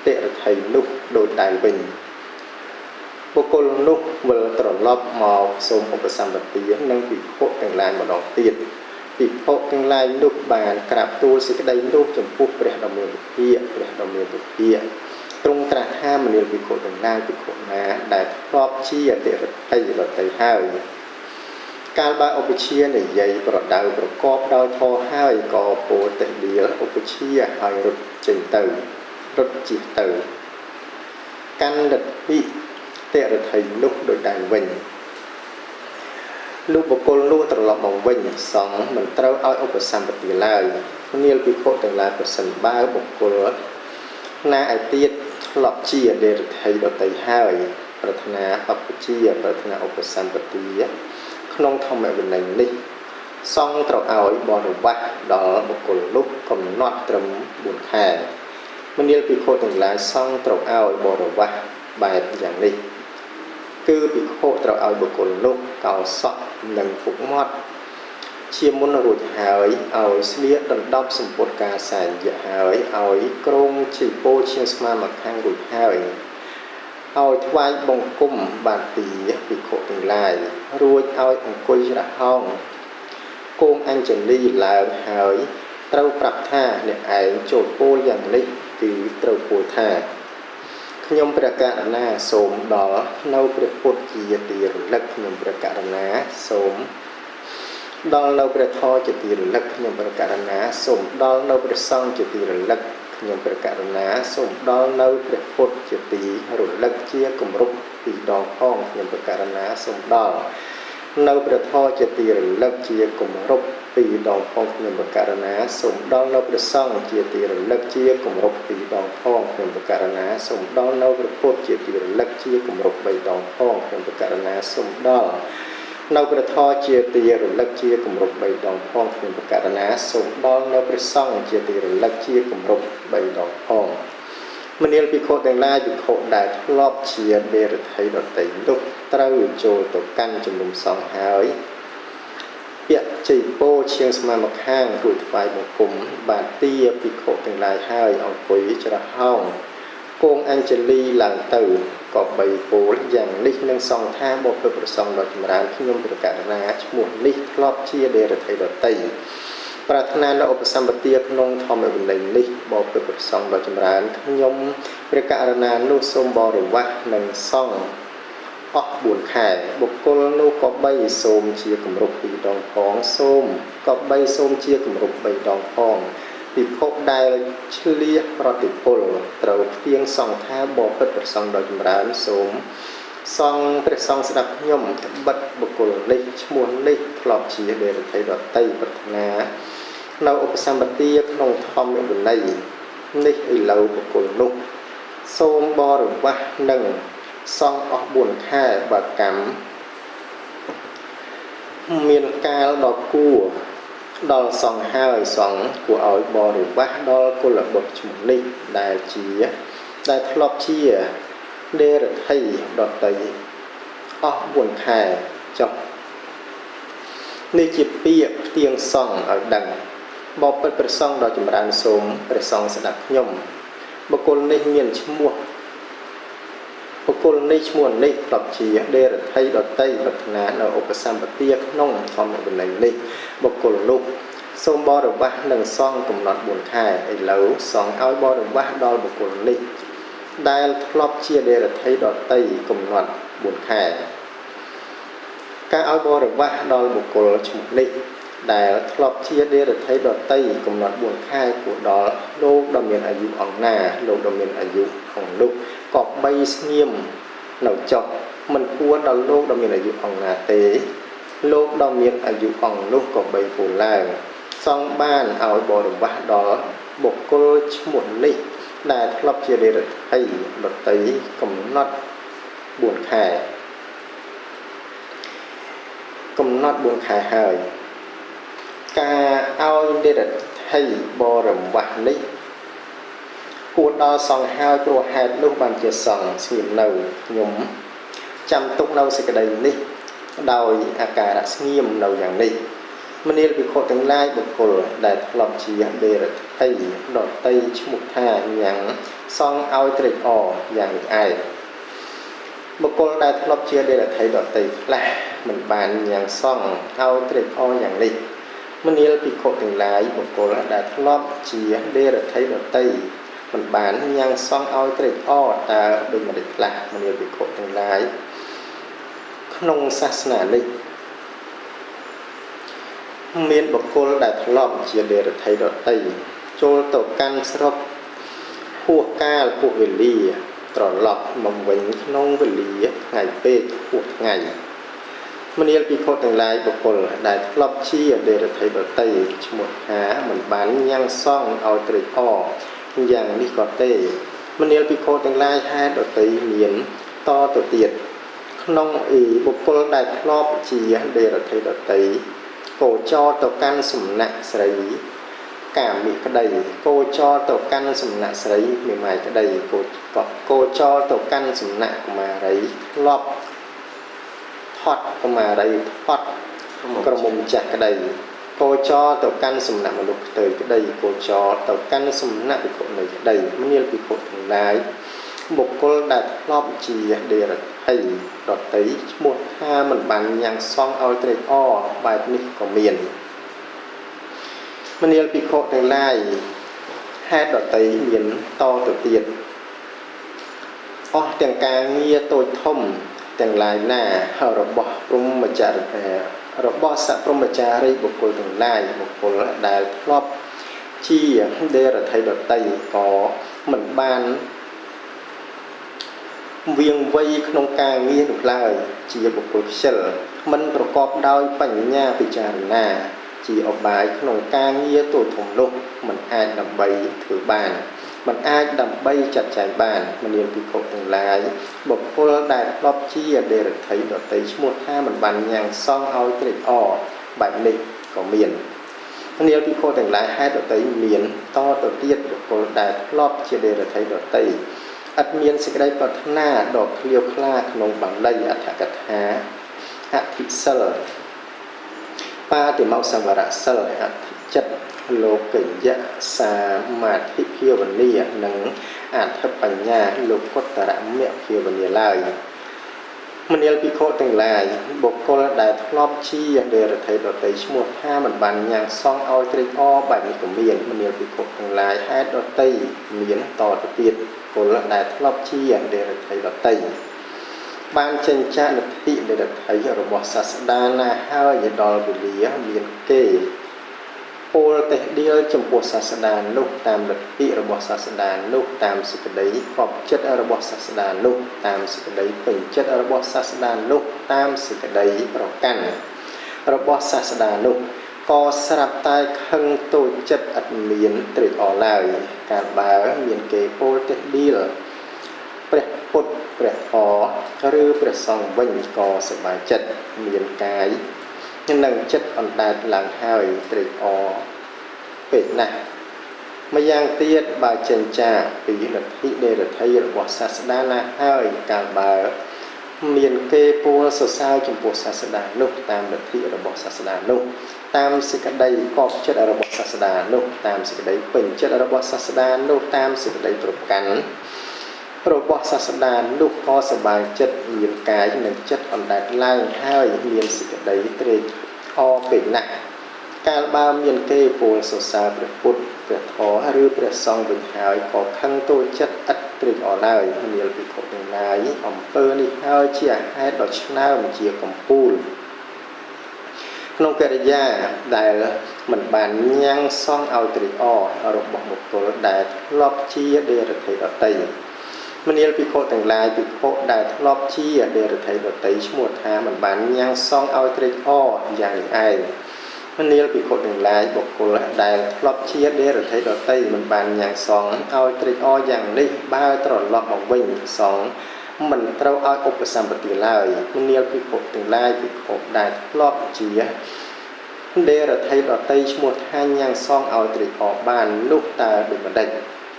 តិរដ្ឋីនោះដូចដែលវិញបុគ្គលនោះវិលត្រឡប់មកសូមឧបសម្បទានិងភិក្ខុទាំងឡាយម្ដងទៀតភិក្ខុទាំងឡាយនោះបានក្រាបទូលសេចក្តីនោះចំពោះព្រះដ៏មានវិភាកព្រះដ៏មានវិភាកទ្រង់ត្រាស់ថាមនាលភិក្ខុទាំងឡាយភិក្ខុណាដែលធ្លាប់ជាអតិរដ្ឋីដតីហើយកាលបើឧបជានិយាយប្រដៅប្រកបដោយធម៌ហើយក៏ពោលតិដៀលឧបជាហើយរត់ចេញទៅរត់ជិះទៅកាន់លទ្ធិតិរដ្ឋីនោះដោយដែរវិញលោកបុគ្គលនោះត្រឡប់មកវិញសង្ឃមិនត្រូវឲ្យឧបសម្បទាឡើយនាលភិក្ខុទាំងឡាយប្រសិនបើបុគ្គលណាឯទៀតធ្លាប់ជាដេរដ្ឋីដតីហើយប្រាថ្នាបព្វជិប្រាថ្នាឧបសម្បទាក្នុងធម្មវិន័យនេះសង្ឃត្រូវឲ្យបរិវាសដល់បុគ្គលនោះកំណត់ត្រឹម4ខែមនាលភិក្ខុទាំងឡាយសង្ឃត្រូវឲ្យបរិវាសបែបយ៉ាងនេះគឺភិក្ខុត្រូវឲ្យបុគ្គលនោះកោសក់និងពុកមាត់ជាមុនរួចហើយឲ្យស្លៀកដណ្ដប់សម្ពុតការសែនយៈហើយឲ្យគ្រងជីពោឈាមស្មាមកខាងរួចហើយឲ្យថ្វាយបង្គំបាទាភិក្ខុទាំងឡាយរួចឲ្យអង្គុយច្រហោងគងអញ្ជលីឡើងហើយត្រូវប្រាប់ថាអ្នកឯងចូលពោលយ៉ាងនេះគឺត្រូវពោលថាខ្ញុំព្រះករុណាសូមដល់នៅព្រះពុទ្ធជាទីរលឹកខ្ញុំព្រះករុណាសូមដល់នៅព្រះធម៌ជាទីរលឹកខ្ញុំព្រះករុណាសូមដល់នៅព្រះសង្ឃជាទីរលឹកខ្ញុំព្រះករុណាសូមដល់នៅព្រះពុទ្ធជាទីរលឹកជាគម្រប់ពីរដងផងខ្ញុំព្រះករុណាសូមដល់នៅព្រះធម៌ជាទីរលឹកជាគម្រប់ពីរដងផងខ្ញុំព្រះករុណាសូមដល់នៅព្រះសង្ឃជាទីរលឹកជាគម្រប់ពីរដងផងខ្ញុំព្រះករុណាសូមដល់នៅព្រះពុទ្ធជាទីរលឹកជាគម្រប់3ដងផងខ្ញុំព្រះករុណាសូមដល់នៅព្រះធម៌ជាទីរលឹកជាគម្រប់3ដងផងខ្ញុំព្រះករុណាសូមដល់នៅព្រះសង្ឃជាទីរលឹកជាគម្រប់3ដងផងមនាលភិក្ខុទាំងឡាយភិក្ខុដែលធ្លាប់ជាដេរដ្ឋីដតីនោះត្រូវចូលទៅកាន់ជំនុំសង្ឃហើយពាក់ជ័យពោឈៀងស្មាមកខាងរួចថ្វាយបង្គំបាទាភិក្ខុទាំងឡាយហើយអង្គុយច្រហោងគងអញ្ជលីឡើងទៅក៏បីពោលយ៉ាងនេះនឹងសង្ឃថាបុព្វប្រសង្ឃដ៏ចម្រើនខ្ញុំព្រះករុណាឈ្មោះនេះធ្លាប់ជាដេរដ្ឋីដតីប្រាថ្នានៅឧបសម្បទាក្នុងធម្មវិន័យនេះបុព្វប្រសង្ឃដ៏ចម្រើនខ្ញុំព្រះករុណានោះសូមបរិវាសនិងសង្ឃ អស់4ខែបុគ្គលនោះក៏បីសូមជាគម្រប់2ដងផងសូមក៏បីសូមជាគម្រប់3ដងផងភិក្ខុដែលឆ្លៀសប្រតិពលត្រូវផ្ទៀងសង្ឃថាបពិតព្រះសង្ឃដ៏ចម្រើនសូមសង្ឃព្រះសង្ឃស្ដាប់ខ្ញុំត្បិតបុគ្គលនេះឈ្មោះនេះធ្លាប់ជាដេរថីដតីប្រាថ្នានៅឧបសម្បទាក្នុងធម្មវិន័យនេះឥឡូវបុគ្គលនោះសូមបរិវាសនឹងសង្ឃអស់4ខែបើកម្មមានកាលដល់គួរដល់សង្ឃហើយសង្ឃគួរឲ្យបរិវាសដល់គុលបុត្រឈ្មោះនេះដែលធ្លាប់ជាដេរថីដតីអស់4ខែចុះនេះជាពាក្យផ្ទៀងសង្ឃឲ្យដឹងបពិតព្រះសង្ឃដ៏ចម្រើនសូមព្រះសង្ឃស្ដាប់ខ្ញុំបុគ្គលនេះមានឈ្មោះបុគ្គលនេះឈ្មោះនេះធ្លាប់ជាដេរថីដតីប្រាថ្នានៅឧបសម្បទាក្នុងធម្មវិន័យនេះបុគ្គលនោះសូមបរិវាសនឹងសង្ឃកំណត់4ខែឥឡូវសង្ឃឲ្យបរិវាសដល់បុគ្គលនេះដែលធ្លាប់ជាដេរថីដតីកំណត់4ខែការឲ្យបរិវាសដល់បុគ្គលឈ្មោះនេះដែលធ្លាប់ជាដេរថីដតីកំណត់4ខែគួរដល់លោកដ៏មានអាយុអង្គណាលោកដ៏មានអាយុអង្គនោះក៏បីស្ងៀមនៅចុះមិនគួរដល់លោកដ៏មានអាយុអង្គណាទេលោកដ៏មានអាយុអង្គនោះក៏បីពោលឡើងសង្ឃបានឲ្យបរិវាសដល់បុគ្គលឈ្មោះនេះដែលធ្លាប់ជាដេរថីដតីកំណត់4ខែកំណត់4ខែហើយការឲ្យដេរថីបរិវាសនេះគួរដល់សង្ឃហើយព្រោះហេតុនោះបានជាសង្ឃស្ងៀមនៅខ្ញុំចាំទុកនៅសេចក្តីនេះដោយអាការៈស្ងៀមនៅយ៉ាងនេះមនាលភិក្ខុទាំងឡាយបុគ្គលដែលធ្លាប់ជាដេរថីដតីឈ្មោះថាញ៉ាំងសង្ឃឲ្យត្រេកអរយ៉ាងនេះឯងបុគ្គលដែលធ្លាប់ជាដេរថីដតីខ្លះមិនបានញ៉ាំងសង្ឃឲ្យត្រេកអរយ៉ាងនេះមនាលភិក្ខុទាំងឡាយបុគ្គលដែលធ្លាប់ជាដេរថីដតីមិនបានញ៉ាំងសង្ឃឲ្យត្រេកអរតើដូចម្តេចខ្លះមនាលភិក្ខុទាំងឡាយក្នុងសាសនានេះមានបុគ្គលដែលធ្លាប់ជាដេរថីដតីចូលទៅកាន់ស្រុកហួសកាលហួសវេលាត្រឡប់មកវិញក្នុងវេលាថ្ងៃពេកហួសថ្ងៃមនាលភិក្ខុទាំងឡាយបុគ្គលដែលធ្លាប់ជាដេរថីដតីឈ្មោះថាមិនបានញ៉ាំងសង្ឃឲ្យត្រេកអរយ៉ាងនេះក៏ទេមនាលភិក្ខុទាំងឡាយហេតុដតីមានតទៅទៀតក្នុងអ៊ីបុគ្គលដែលធ្លាប់ជាដេរថីដតីកោចរទៅកាន់សំណាក់ស្រីកាមិក្តីកោចរទៅកាន់សំណាក់ស្រីមេម៉ាយក្តីកោចរទៅកាន់សំណាក់កុមារីធ្លាប់ថត់កុមារីថត់ក្រមុំចាស់ក្តីកោចរទៅកាន់សំណាក់មនុស្សខ្ទើយក្តីកោចរទៅកាន់សំណាក់ភិក្ខុនីក្តីមនាលភិក្ខុទាំងឡាយបុគ្គលដែលធ្លាប់ជាដេរថីដតីឈ្មោះថាមិនបានញ៉ាំងសង្ឃឲ្យត្រេកអរបែបនេះក៏មានមនាលភិក្ខុទាំងឡាយហេតុដតីមានតទៅទៀតអស់ទាំងការងារតូចធំទាំងឡាយណារបស់ព្រហ្មចារីរបស់សព្រហ្មចារីបុគ្គលទាំងឡាយបុគ្គលដែលធ្លាប់ជាដេរថីដតីក៏មិនបានវៀងវៃក្នុងការងារនោះឡើយជាបុគ្គលខ្ជិលមិនប្រកបដោយបញ្ញាពិចារណាជាឧបាយក្នុងការងារទូធំនោះមិនអាចដើម្បីធ្វើបានមិនអាចដើម្បីចាត់ចែងបានមនាលភិក្ខុទាំងឡាយបុគ្គលដែលធ្លាប់ជាដេរថីដតីឈ្មោះថាមិនបានញ៉ាំងសង្ឃឲ្យត្រេកអរបែបនេះក៏មានមនាលភិក្ខុទាំងឡាយហេតុដតីមានតទៅទៀតបុគ្គលដែលធ្លាប់ជាដេរថីដតីឥតមានសេចក្តីប្រាថ្នាដ៏ឃ្លាវខ្លាក្នុងបាលីអត្ថកថាអធិសិលបាតិមកសវរៈសិលអធិចិត្តលោកយៈសមាធិភាវនានិងអធិបញ្ញាលោកុត្តរមគ្គភាវនាឡើយមនាលភិក្ខុទាំងឡាយបុគ្គលដែលធ្លាប់ជាដេរថីដតីឈ្មោះថាមិនបានញ៉ាំងសង្ឃឲ្យត្រេកអរបែបនេះក៏មានមនាលភិក្ខុទាំងឡាយហេតុដតីមានតទៅទៀតបុគ្គលដែលធ្លាប់ជាដេរថីដតី បានចេញចាកលទ្ធិនិរថីរបស់សាស្តាណាហើយដល់វេលាមានគេពោលតេះដៀលចំពោះសាស្តានោះតាមលទ្ធិរបស់សាស្តានោះតាមសេចក្តីកប់ចិត្តរបស់សាស្តានោះតាមសេចក្តីពេញចិត្តរបស់សាស្តានោះតាមសេចក្តីប្រកាន់របស់សាស្តានោះក៏ស្រាប់តែខឹងតូចចិត្តឥតមានត្រេកអរឡើយកាលបើមានគេពោលតេះដៀលព្រះពុទ្ធព្រះធម៌ឬព្រះសង្ឃវិញក៏សប្បាយចិត្តមានកាយនិងចិត្តអណ្ដែតឡើងហើយត្រេកអរពេកណាស់ម្យ៉ាងទៀតបើចេញចាកពីលទ្ធិដេរថីរបស់សាស្តាណាហើយកាលបើមានគេពោលសរសើរចំពោះសាស្តានោះតាមលទ្ធិរបស់សាស្តានោះតាមសេចក្តីកប់ចិត្តរបស់សាស្តានោះតាមសេចក្តីពេញចិត្តរបស់សាស្តានោះតាមសេចក្តីប្រកាន់របស់សាស្តានោះក៏សប្បាយចិត្តមានកាយនិងចិត្តអណ្ដែតឡើងហើយមានសេចក្តីត្រេកអរពេកណាស់កាលបើមានគេពោលសរសើរព្រះពុទ្ធព្រះធម៌ឬព្រះសង្ឃវិញហើយក៏ខឹងតូចចិត្តឥតត្រេកអរឡើយនាលភិក្ខុទាំងឡាយអំពើនេះហើយជាហេតុដ៏ឆ្នើមជាកំពូលក្នុងកិរិយាដែលមិនបានញ៉ាំងសង់ឲ្យត្រេកអររបស់បុគ្គលដែលធ្លាប់ជាដេរថីដតីមនាលភិក្ខុទាំងឡាយភិក្ខុដែលធ្លាប់ជាដេរថីដតីឈ្មោះថាមិនបានញ៉ាំងសង់ឲ្យត្រេកអរយ៉ាងនេះឯងមនាលភិក្ខុទាំងឡាយបុគ្គលដែលធ្លាប់ជាដេរថីដតីមិនបានញ៉ាំងសង់ឲ្យត្រេកអរយ៉ាងនេះបើត្រឡប់មកវិញសង់មិនត្រូវឲ្យឧបសម្បទាឡើយមនាលភិក្ខុទាំងឡាយភិក្ខុដែលធ្លាប់ជាដេរថីដតីឈ្មោះថាញ៉ាំងសង់ឲ្យត្រេកអរបាននោះតើដូចម្ដេច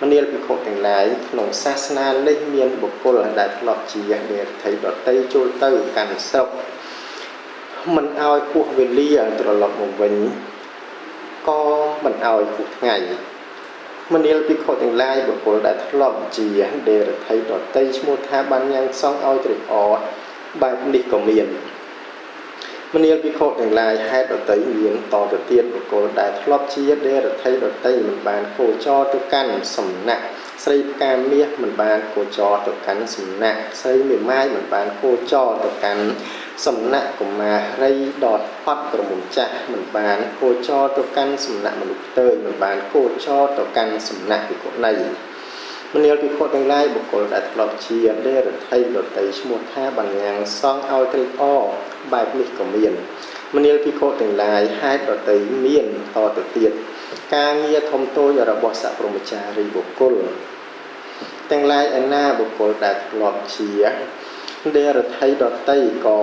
មនាលភិក្ខុទាំងឡាយក្នុងសាសនានេះមានបុគ្គលដែលធ្លាប់ជាដេរថីដតីចូលទៅកាន់ស្រុកមិនឲ្យហួសវេលាត្រឡប់មកវិញក៏មិនឲ្យហួសថ្ងៃមនាលភិក្ខុទាំងឡាយបុគ្គលដែលធ្លាប់ជាដេរថីដតីឈ្មោះថាបានញ៉ាំងសង់ឲ្យត្រេកអរបែបនេះក៏មានមនាលភិក្ខុទាំងឡាយហេតុដតីមានតទៅទៀតបុគ្គលដែលធ្លាប់ជាដេរថីដតីមិនបានគោចរទៅកាន់សំណាក់ស្រីផ្កាមាសមិនបានគោចរទៅកាន់សំណាក់ស្រីមេម៉ាយមិនបានគោចរទៅកាន់សំណាក់កុមារីដ៏ផត់ក្រមុំចាស់មិនបានគោចរទៅកាន់សំណាក់មនុស្សផ្ទើយមិនបានគោចរទៅកាន់សំណាក់ភិក្ខុនីមនាលភិក្ខុទាំងឡាយបុគ្គលដែលធ្លាប់ជាដេរថីដតីឈ្មោះថាបានញ៉ាំងសង់ឲ្យត្រេកអរបែបនេះក៏មានមនាលភិក្ខុទាំងឡាយហេតុដតីមានតទៅទៀតការងារធំតូចរបស់សព្រហ្មចារីបុគ្គលទាំងឡាយឯណាបុគ្គលដែលធ្លាប់ជាដេរថីដតីក៏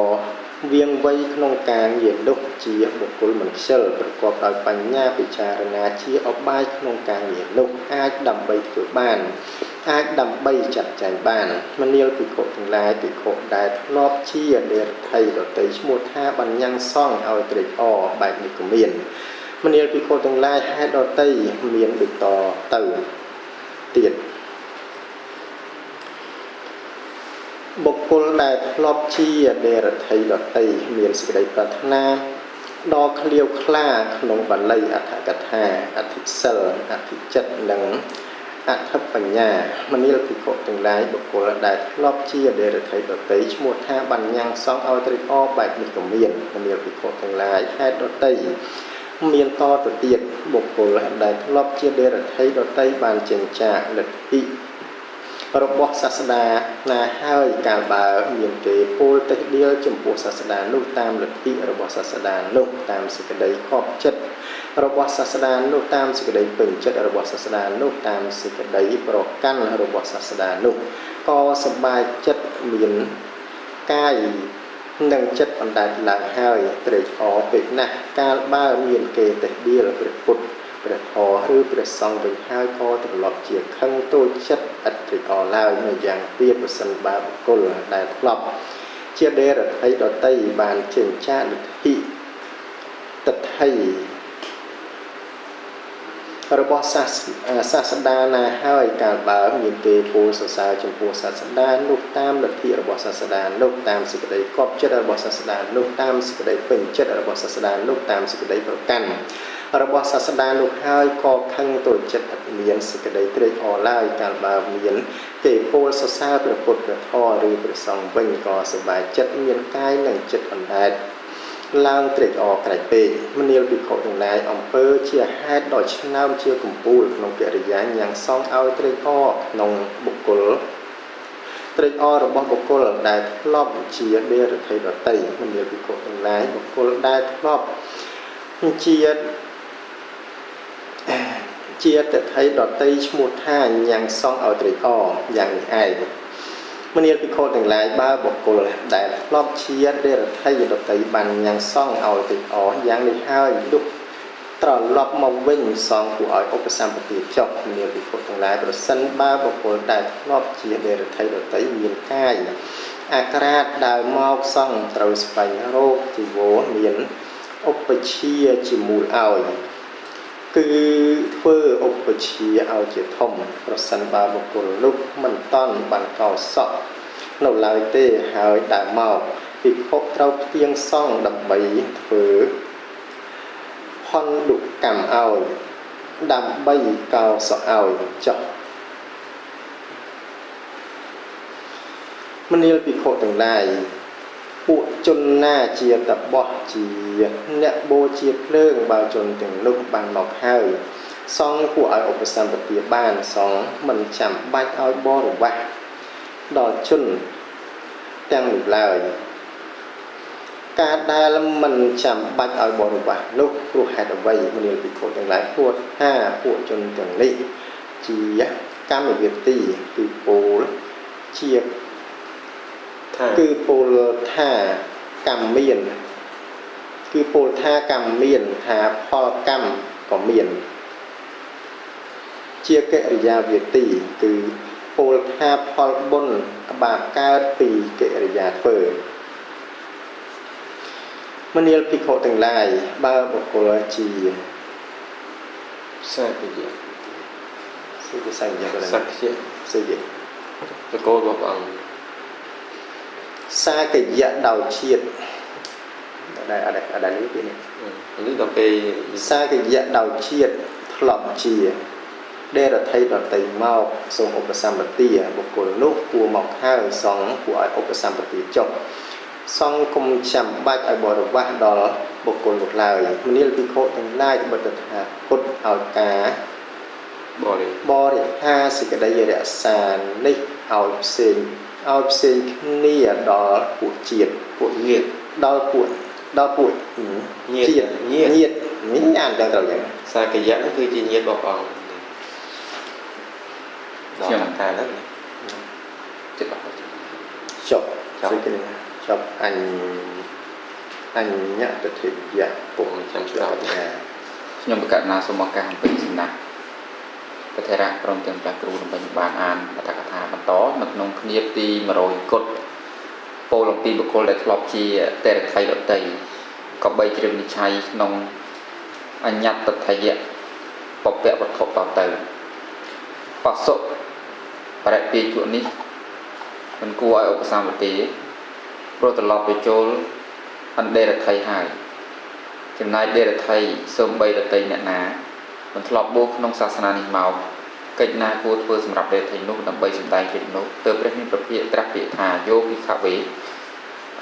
វៀងវៃក្នុងការងារនោះជាបុគ្គលមិនខ្ជិលប្រកបដោយបញ្ញាពិចារណាជាឧបាយក្នុងការងារនោះអាចដើម្បីធ្វើបានអាចដើម្បីចាត់ចែងបានមនាលភិក្ខុទាំងឡាយភិក្ខុដែលធ្លាប់ជាដេរថីដតីឈ្មោះថាបានញ៉ាំងសង់ឲ្យត្រេកអរបែបនេះក៏មានមនាលភិក្ខុទាំងឡាយហេតុដតីមានដូចតទៅទៀតបុគ្គលដែលធ្លាប់ជាដេរថីដតីមានសេចក្តីប្រាថ្នាដ៏ក្លៀវក្លាក្នុងបាលីអត្ថកថាអធិសិលអធិចិត្តនិងអធិបញ្ញាមនាលភិក្ខុទាំងឡាយបុគ្គលដែលធ្លាប់ជាដេរថីដតីឈ្មោះថាបានញ៉ាំងសង់ឲ្យត្រេកអរបែបនេះក៏មានមនាលភិក្ខុទាំងឡាយហេតុដតីមានតទៅទៀតបុគ្គលដែលធ្លាប់ជាដេរថីដតីបានចេញចាកលទ្ធិរបស់សាស្តាណាហើយកាលបើមានគេពោលតេះដៀលចំពោះសាស្តានោះតាមលទ្ធិរបស់សាស្តានោះតាមសេចក្តីខកចិត្តរបស់សាស្តានោះតាមសេចក្តីពេញចិត្តរបស់សាស្តានោះតាមសេចក្តីប្រកាន់របស់សាស្តានោះក៏សប្បាយចិត្តមានកាយនិងចិត្តអណ្ដែតឡើងហើយត្រេកអរពេកណាស់កាលបើមានគេតេះដៀលព្រះពុទ្ធព្រះធម៌ឬព្រះសង្ឃវិញហើយក៏ត្រឡប់ជាខឹងតូចចិត្តឥតត្រេកអរឡើយនៅយ៉ាងទៀតប្រសិនបើបុគ្គលដែលធ្លាប់ជាដេរថីដតីបានចេញចាកលទ្ធិតថីរបស់សាស្តាណាហើយកាលបើមានគេពោលសរសើរចំពោះសាស្តានោះតាមលទ្ធិរបស់សាស្តានោះតាមសេចក្តីកប់ចិត្តរបស់សាស្តានោះតាមសេចក្តីពេញចិត្តរបស់សាស្តានោះតាមសេចក្តីប្រកាន់របស់សាស្តានោះហើយក៏ខឹងតូចចិត្តឥតមានសេចក្តីត្រេកអរឡើយកាលបើមាន គេពោលសរសើរព្រះពុទ្ធព្រះធម៌ឬព្រះសង្ឃវិញក៏សប្បាយចិត្តមានកាយនិងចិត្តអណ្ដែតឡើងត្រេកអរក្រៃពេកមនាលភិក្ខុទាំងឡាយអំពើជាហេតុដ៏ឆ្នើមជាកំពូលក្នុងកិរិយាញ៉ាំងសងឲ្យត្រេកអរក្នុងបុគ្គលត្រេកអររបស់បុគ្គលដែលធ្លាប់ជាដេរថីដតីមនាលភិក្ខុទាំងឡាយបុគ្គលដែលធ្លាប់ជាតថីដតីឈ្មោះថាញ៉ាំងសងឲ្យត្រេកអរយ៉ាងនេះឯងមនាលភិក្ខុទាំងឡាយបើបុគ្គលដែលធ្លាប់ជាដេរថីដតីបានញ៉ាំងសងឲ្យត្រេកអរយ៉ាងនេះហើយលុះត្រឡប់មកវិញសងគួរឲ្យឧបសម្បទាចុះមនាលភិក្ខុទាំងឡាយប្រសិនបើបុគ្គលដែលធ្លាប់ជាដេរថីដតីមានកាយអាក្រាតដើរមកសងត្រូវស្វែងរកជីវរមានឧបជាជាមូលឲ្យគឺធ្វើឧបជាឲ្យជាធំប្រសិនបើបុគ្គលនោះមិនតន់បានកោសក់នៅឡើយទេហើយដើរមកភិក្ខុត្រូវផ្ទៀងសងដើម្បីធ្វើផនឌុកម្មឲ្យដើម្បីកោសក់ឲ្យចុះមនាលភិក្ខុទាំងឡាយពួកជនណាជាតបោះជាអ្នកបូជាភ្លើងបើជនទាំងនោះបានមកហើយសង្ឃគួរឲ្យឧបសម្បទាបានសង្ឃមិនចាំបាច់ឲ្យបរិវាសដល់ជនទាំងនោះឡើយការដែលមិនចាំបាច់ឲ្យបរិវាសនោះព្រោះហេតុអ្វីមនាលភិក្ខុទាំងឡាយព្រោះថាពួកជនទាំងនេះជាកម្មវិធីគឺពោលជាគឺពោលថាកម្មមានគឺពោលថាកម្មមានថាផលកម្មក៏មានជាកិរិយាវិធីគឺពោលថាផលបុណ្យក្បាកើតពីកិរិយាធ្វើមនាលភិក្ខុទាំងឡាយបើបុគ្គលជាសាគយៈសាគយៈសាគយៈសាគយៈតកូលរបស់ព្រះអង្គសាគយៈដោយជាតិដែលអត់ដែលនេះពីនេះនេះដល់ពេលសាគយៈដោយជាតិធ្លាប់ជាដេរថីដតីមកសូមឧបសម្បទាបុគ្គលនោះគួរមកហើយសង្ឃគួរឲ្យឧបសម្បទាចុះសង្ឃគុំចាំបាច់ឲ្យបរិវាសដល់បុគ្គលនោះឡើយមនាលភិក្ខុទាំងឡាយបិទថាគតឲ្យការបរិហាសេចក្តីរក្សានេះឲ្យផ្សេងគ្នាដល់ពួកជាតិពួកញាតិដល់ពួកញាតិញាតិនេះអានដល់ត្រូវយ៉ាងសាគយៈនោះគឺជាញាតិរបស់ព្រះអង្គដល់ថាហ្នឹងចិត្តអស់ចប់ចប់អញ្ញតធិយៈពុំចាំឆ្លើយថាខ្ញុំប្រកាសណាសូមឱកាសអំពីសំណាក់ពធរៈព្រមទាំងចាស់គ្រូដើម្បីបានអានអត្ថកថាបន្តនៅក្នុងគ្នាទី100គុតពោលអំពីបុគ្គលដែលធ្លាប់ជាតេរថីដតីក៏បីជ្រាបនិច្ឆ័យក្នុងអញ្ញតថយៈពពវត្ថុតទៅបសុបរិពាជនេះមិនគួរឲ្យឧបសម្បទាព្រោះត្រឡប់ទៅចូលអន្តេរថីហើយចំណែកដេរថីសូម្បីដតីអ្នកណាមិនធ្លាប់បួសក្នុងសាសនានេះមកកិច្ចណាគួរធ្វើសម្រាប់ដេរថីនោះដើម្បីសម្ដែងកិច្ចនោះទើបព្រះមានព្រះភិក្ខត្រាស់ពាក្យថាយោភិក្ខវេ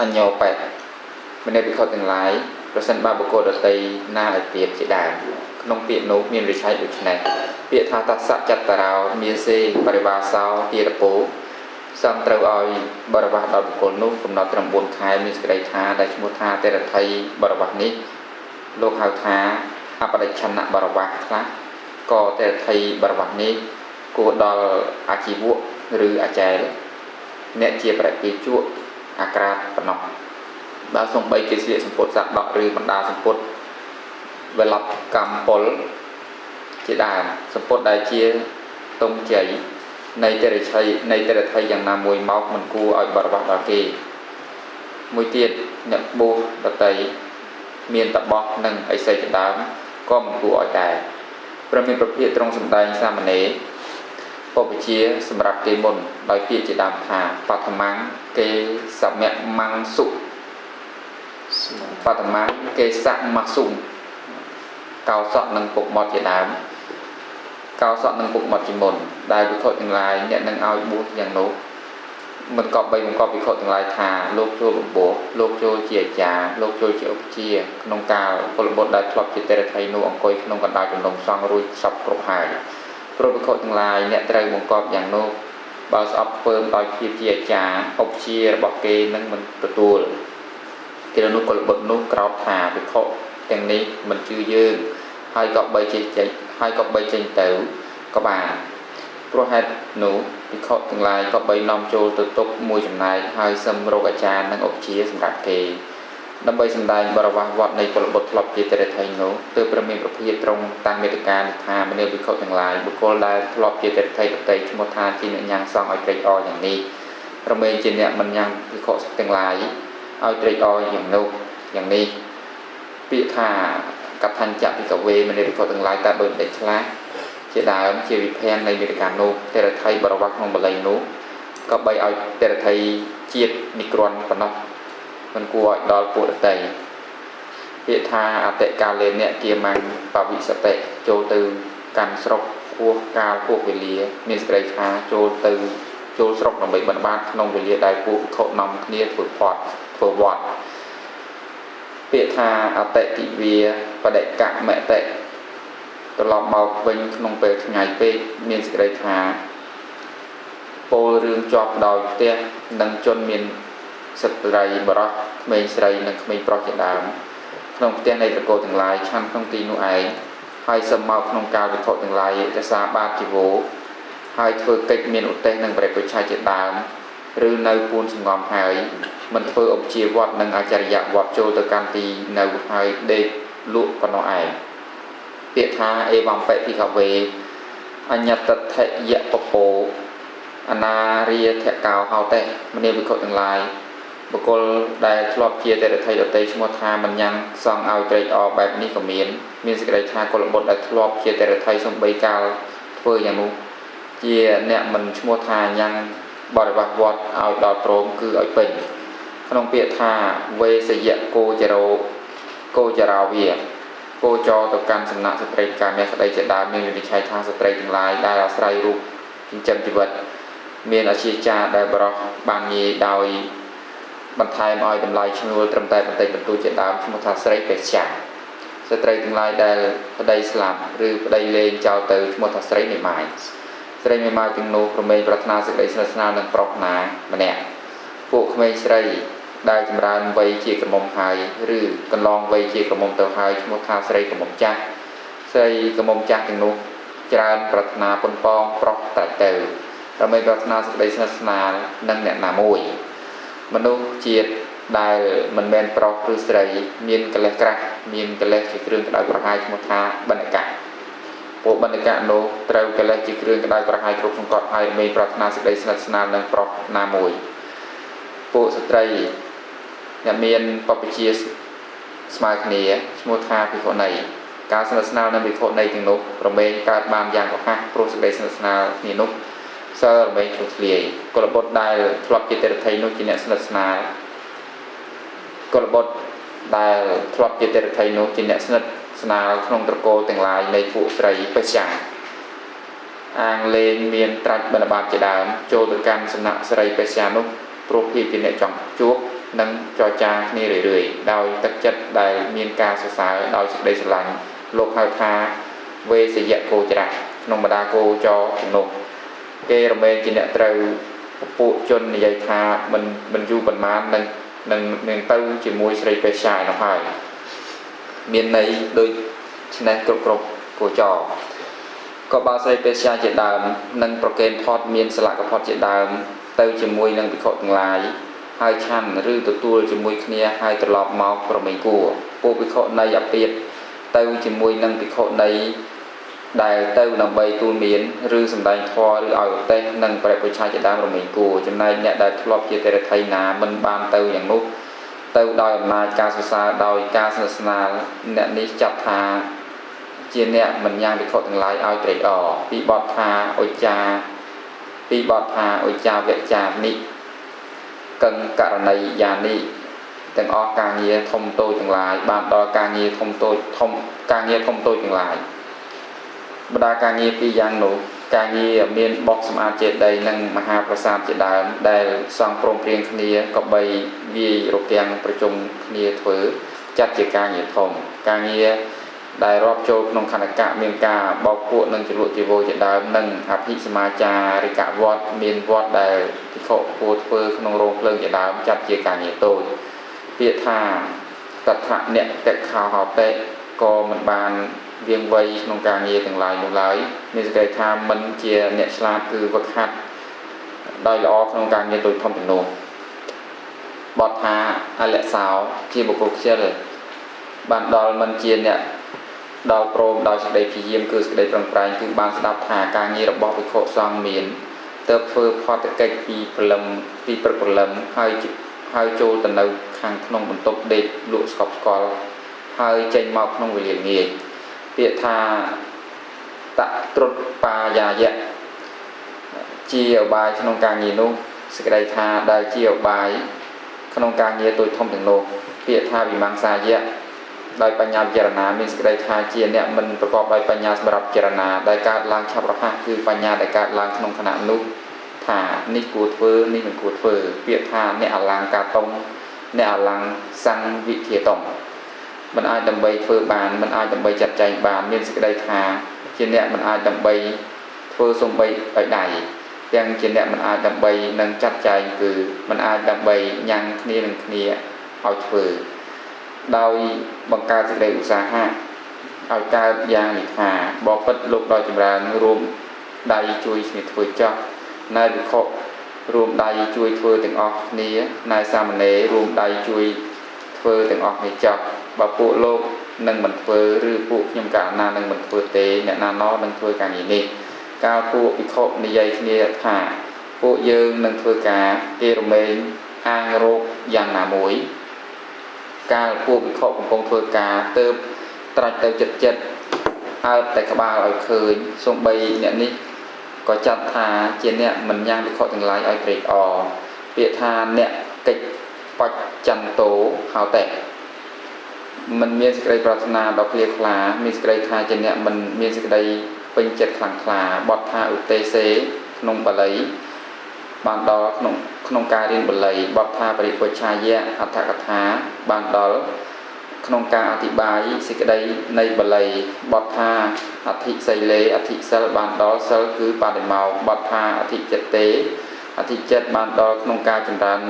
អញ្ញោបេមនាលភិក្ខុទាំងឡាយប្រសិនបើបុគ្គលដតីណាឲ្យទៀតជាដើមក្នុងពាក្យនោះមានវិឆ័យដូចនេះពាក្យថាតសចត្តរោមានសេបរិវាសោទារពោសង្ឃត្រូវឲ្យបរិវាសដល់បុគ្គលនោះកំណត់ត្រឹម4ខែមានសេចក្តីថាដែលឈ្មោះថាតេរថីបរិវាសនេះលោកហៅថាអបដិឆន្ទបរិវាសខ្លះក៏តេរថីបរិវាសនេះគួរដល់អាជីវៈឬអាចែលអ្នកជាប្រតិជក់អាក្រាតប៉ុណ្ណោះបើសំបីគេស្លៀកសម្ពុតសត្វដកឬបណ្ដាសម្ពុតវលបកម្មពលជាដើមសម្ពុតដែលជាតុងជ័យនៃតេរឆ័យនៃតេរថីយ៉ាងណាមួយមកមិនគួរឲ្យបរិវាសដល់គេមួយទៀតអ្នកបួសដតីមានតបោះនិងអិសីជាដើមក៏មិនគួរឲ្យដែរព្រះមានព្រះភិក្ខទ្រង់សម្ដែងសាមណេរពពជាសម្រាប់គេមុនដោយពាក្យជាដើមថាបឋមង្គគេសមមង្គសុបឋមង្គគេសមសុកោសក់និងពុកមាត់ជាដើម កោសក់នឹងពុកមាត់ជាមុនដែលភិក្ខុទាំងឡាយអ្នកនឹងឲ្យបួសយ៉ាងនោះមិនគប្បីបង្កប់ភិក្ខុទាំងឡាយថាលោកចូលបំពោះលោកចូលជាអាចារ្យលោកចូលជាឧបជាក្នុងកាលពលបុត្រដែលធ្លាប់ជាទេរថីនោះអង្គុយក្នុងកណ្ដាលជំនុំសង្ឃរួចសពគ្រប់ហើយព្រោះភិក្ខុទាំងឡាយអ្នកត្រូវបង្កប់យ៉ាងនោះបើស្អប់ខ្ពើមដោយភាពជាអាចារ្យឧបជារបស់គេនឹងមិនទទួលទីនោះពលបុត្រនោះក្រោធថាភិក្ខុទាំងនេះមិនជឿយើងហើយក៏បីចេះចេញហើយក៏បីចេញទៅក៏បានព្រោះហេតុនោះភិក្ខុទាំងឡាយក៏បីនាំចូលទៅទុកមួយចំណែកហើយសឹមរកអាចារ្យនិងឧបជាសម្រាប់គេដើម្បីសម្ដែងបរិវាសវត្តនៃពលបុត្រធ្លាប់ជាទេរថីនោះទើបព្រះមានព្រះភិក្ខត្រង់តាំងមេត្តានិថាមនាលភិក្ខុទាំងឡាយបុគ្គលដែលធ្លាប់ជាទេរថីដទៃឈ្មោះថាជាអ្នកញ៉ាំងសង់ឲ្យត្រេកអរយ៉ាងនេះរមែងជាអ្នកមិនញ៉ាំងភិក្ខុទាំងឡាយឲ្យត្រេកអរយ៉ាងនោះយ៉ាងនេះពាក្យថាកថាញ្ចភិក្ខវេមនាលភិក្ខុទាំងឡាយតើដូចម្ដេចខ្លះជាដើមជាវិភាននៃមេត្តានោះទេរថីបរិវាសក្នុងបាលីនោះក៏បីឲ្យទេរថីជាតិនិក្រន់ប៉ុណ្ណោះមិនគួរឲ្យដល់ពួកដទៃពាក្យថាអតិកាលេនៈគាមੰបវិសតិចូលទៅកាន់ស្រុកហួសកាលហួសវេលាមានសេចក្តីថាចូលទៅចូលស្រុកដើម្បីបិណ្ឌបាតក្នុងវេលាដែលពួកភិក្ខុនាំគ្នាធ្វើផតធ្វើវត្តពាក្យថាអតិទិវាបដិកមតិត្រឡប់មកវិញក្នុងពេលថ្ងៃពេកមានសេចក្តីថាពោលរឿងជាប់ដោយផ្ទះនិងជនមានស្ត្រីបរោះក្មេងស្រីនិងក្មេងប្រុសជាដើមក្នុងផ្ទះនៃត្រកូលទាំងឡាយឆាន់ក្នុងទីនោះឯងហើយសឹមមកក្នុងកាលវិខុទាំងឡាយរក្សាបាតជីវរហើយធ្វើកិច្ចមានឧទ្ទេសនិងបរិបុច្ឆាជាដើមឬនៅពួនសង្ងំហើយមិនធ្វើឧបជាវត្តនិងអចរិយវត្តចូលទៅកាន់ទីនៅហើយដេកលក់ប៉ុណ្ណោះឯងពាក្យថាអេវំបិភិក្ខវេអញ្ញតថយពពោអនារាធកោហោតេមនាលវិខុទាំងឡាយបុគ្គលដែលធ្លាប់ជាទេរថីដទៃឈ្មោះថាមិនញ៉ាំងសង់ឲ្យត្រេកអរបែបនេះក៏មានមានសេចក្តីថាកុលបុត្រដែលធ្លាប់ជាទេរថីសំបីកាលធ្វើយ៉ាងនោះជាអ្នកមិនឈ្មោះថាញ៉ាំងបរិវាសវត្តឲ្យដល់ព្រមគឺឲ្យពេញក្នុងពាក្យថាវេសយៈគោចរោគោចរាវាគោចរទៅកាន់សំណាក់ស្ត្រីកាមាក្តីជាដើមមានវិនិច្ឆ័យថាស្ត្រីទាំងឡាយដែលអាស្រ័យរូបចិញ្ចឹមជីវិតមានអាជីចារដែលបរោះបានងាយដោយបន្ថែមឲ្យតម្លៃឈ្នួលត្រឹមតែបន្តិចបន្តួចជាដើមឈ្មោះថាស្រីបេស្យាស្ត្រីទាំងឡាយដែលប្តីស្លាប់ឬប្តីលែងចោលទៅឈ្មោះថាស្រីមេម៉ាយស្រីមេម៉ាយទាំងនោះរមែងប្រាថ្នាសេចក្តីស្និទ្ធស្នាលនឹងប្រុសណាម្នាក់ពួកក្មេងស្រីដែលចម្រើនវ័យជាក្រមុំហើយឬកន្លងវ័យជាក្រមុំទៅហើយឈ្មោះថាស្រីក្រមុំចាស់ស្រីក្រមុំចាស់ទាំងនោះច្រើនប្រាថ្នាប៉ុនប៉ងប្រុសត្រាច់ទៅរមែងប្រាថ្នាសេចក្តីស្និទ្ធស្នាលនឹងអ្នកណាមួយមនុស្សជាតិដែលមិនមែនប្រុសឬស្រីមានកិលេសក្រាស់មានកិលេសជាគ្រឿងក្តៅក្រហាយឈ្មោះថាបណ្ឌកៈពួកបណ្ឌកៈនោះត្រូវកិលេសជាគ្រឿងក្តៅក្រហាយគ្រប់សង្កត់ហើយរមែងប្រាថ្នាសេចក្តីស្និទ្ធស្នាលនឹងប្រុសណាមួយពួកស្ត្រីអ្នកមានបព្វជិស្មើគ្នាឈ្មោះថាភិក្ខុនីការស្និទ្ធស្នាលនឹងភិក្ខុនីទាំងនោះរមែងកើតបានយ៉ាងរហ័សព្រោះសេចក្តីស្និទ្ធស្នាលគ្នានោះសើរមែងជ្រុះធ្លាយកុលបុត្រដែលធ្លាប់ជាទេរថីនោះជាអ្នកស្និទ្ធស្នាលកុលបុត្រដែលធ្លាប់ជាទេរថីនោះជាអ្នកស្និទ្ធស្នាលក្នុងត្រកូលទាំងឡាយនៃពួកស្រីបេស្យាអាងលេងមានត្រាច់បិណ្ឌបាតជាដើមចូលទៅកាន់សំណាក់ស្រីបេស្យានោះព្រោះភាពជាអ្នកចង់ជួបនិងចរចាគ្នារឿយៗដោយទឹកចិត្តដែលមានការសរសើរដោយសេចក្តីស្រឡាញ់លោកហៅថាវេសយៈគោចរៈក្នុងបណ្ដាគោចរជំនុំគេរមែងជាអ្នកត្រូវពួកជននិយាយថាមិនយូរប៉ុន្មាននឹងទៅជាមួយស្រីបេស្យានោះហើយមានន័យដូចឆ្នេះគ្រប់គោចរក៏បើស្រីបេស្យាជាដើមនិងប្រកេនផតមានស្លាកផតជាដើមទៅជាមួយនឹងភិក្ខុទាំងឡាយហើយឆាន់ឬទទួលជាមួយគ្នាហើយត្រឡប់មកប្រមេងគួរពួកភិក្ខុនៃអាពាធទៅជាមួយនឹងភិក្ខុនៃដែលទៅដើម្បីទូលមានឬសម្ដែងធម៌ឬឲ្យឧទ្ទេសនិងបរិបុច្ឆាជាដើមរមែងគួរចំណែកអ្នកដែលធ្លាប់ជាទេរថីណាមិនបានទៅយ៉ាងនោះទៅដោយអំណាចការសរសើរដោយការស្និទ្ធស្នាលអ្នកនេះចាត់ថាជាអ្នកមិនញ៉ាំងភិក្ខុទាំងឡាយឲ្យត្រេកអរពីបទថាឧច្ចាពីបទថាឧច្ចាវចានិកឹងករណីយានិទាំងអស់ការងារធំតូចទាំងឡាយបានដល់ការងារធំតូចធំការងារធំតូចទាំងឡាយ បណ្ដាការងារពីរយ៉ាងនោះការងារមានបោះសម្អាតចេតិយនិងមហាប្រាសាទជាដើមដែលសង់ព្រមព្រៀងគ្នាក៏បីវាយរទាំងប្រជុំគ្នាធ្វើចាត់ជាការងារធំការងារដែលរាប់ចូលក្នុងខណ្ឌកៈមានការបោកគក់និងជ្រលក់ជីវរជាដើមនិងអភិសមាចារិកវត្តមានវត្តដែលភិក្ខុគួរធ្វើក្នុងរោងភ្លើងជាដើមចាត់ជាការងារតូចពាក្យថាតថអ្នកតិខោហោតិក៏មិនបានវៀងវៃក្នុងការងារទាំងឡាយនោះឡើយមានសេចក្តីថាមិនជាអ្នកឆ្លាតគឺវឹកហាត់ដោយល្អក្នុងការងារតូចធំទាំងនោះបទថាអលសោជាបុគ្គលខ្ជិលបានដល់មិនជាអ្នកដល់ព្រមដោយសេចក្តីព្យាយាមគឺសេចក្តីប្រឹងប្រែងគឺបានស្ដាប់ថាការងាររបស់ភិក្ខុសង្ឃមានទើបធ្វើផតកិច្ចពីព្រលឹមពីព្រឹកព្រលឹមហើយចូលទៅនៅខាងក្នុងបន្ទប់ដេកលក់ស្កប់ស្កល់ហើយចេញមកក្នុងវេលាល្ងាចពាក្យថាតត្រុតបាយាយៈជាឧបាយក្នុងការងារនោះសេចក្តីថាដែលជាឧបាយក្នុងការងារតូចធំទាំងនោះពាក្យថាវិមង្សាយៈដោយបញ្ញាពិចារណាមានសេចក្តីថាជាអ្នកមិនប្រកបដោយបញ្ញាសម្រាប់ពិចារណាដែលកើតឡើងឆាប់រហ័សគឺបញ្ញាដែលកើតឡើងក្នុងខណៈនោះថានេះគួរធ្វើនេះមិនគួរធ្វើពាក្យថាអ្នកអលង្ការតុងអ្នកអលង្សង្វិធាតុងមិនអាចដើម្បីធ្វើបានមិនអាចដើម្បីចាត់ចែងបានមានសេចក្តីថាជាអ្នកមិនអាចដើម្បីធ្វើសំបីដោយដៃទាំងជាអ្នកមិនអាចដើម្បីនឹងចាត់ចែងគឺមិនអាចដើម្បីញ៉ាំងគ្នានឹងគ្នាឲ្យធ្វើដោយបង្កើតសេចក្តីឧស្សាហៈឲ្យកើតយ៉ាងនេះថាបបិទ្ធលោកដោយចម្រើនរួមដៃជួយគ្នាធ្វើចោះណែវិខុរួមដៃជួយធ្វើទាំងអស់គ្នាណែសាមណេររួមដៃជួយធ្វើទាំងអស់គ្នាចោះបើពួកលោកនឹងមិនធ្វើឬពួកខ្ញុំកាលណានឹងមិនធ្វើទេអ្នកណាណនឹងធ្វើការងារនេះកាលពួកភិក្ខុនិយាយគ្នាថាពួកយើងនឹងធ្វើការគេរមែងអាងរោគយ៉ាងណាមួយកាលពួកភិក្ខុកំពុងធ្វើការទៅត្រាច់ទៅចិត្តចិត្តអើបតែក្បាលឲ្យឃើញសូម្បីអ្នកនេះក៏ចាត់ថាជាអ្នកមិនញ៉ាំភិក្ខុទាំងឡាយឲ្យត្រេកអរពាក្យថាអ្នកកិច្ចបច្ចន្តោហោតេមិនមានសេចក្តីប្រាថ្នាដ៏ឃ្លាខ្លាមានសេចក្តីថាជាអ្នកមិនមានសេចក្តីពេញចិត្តខ្លាំងក្លាបទថាឧទេសេក្នុងបាលីបានដល់ក្នុងការរៀនបាលីបទថាបរិពុច្ឆាយៈអត្ថកថាបានដល់ក្នុងការអធិប្បាយសេចក្តីនៃបាលីបទថាអធិសីលេអធិសិលបានដល់សិលគឺបរិមោបទថាអធិចិត្តទេអធិចិត្តបានដល់ក្នុងការចម្រើន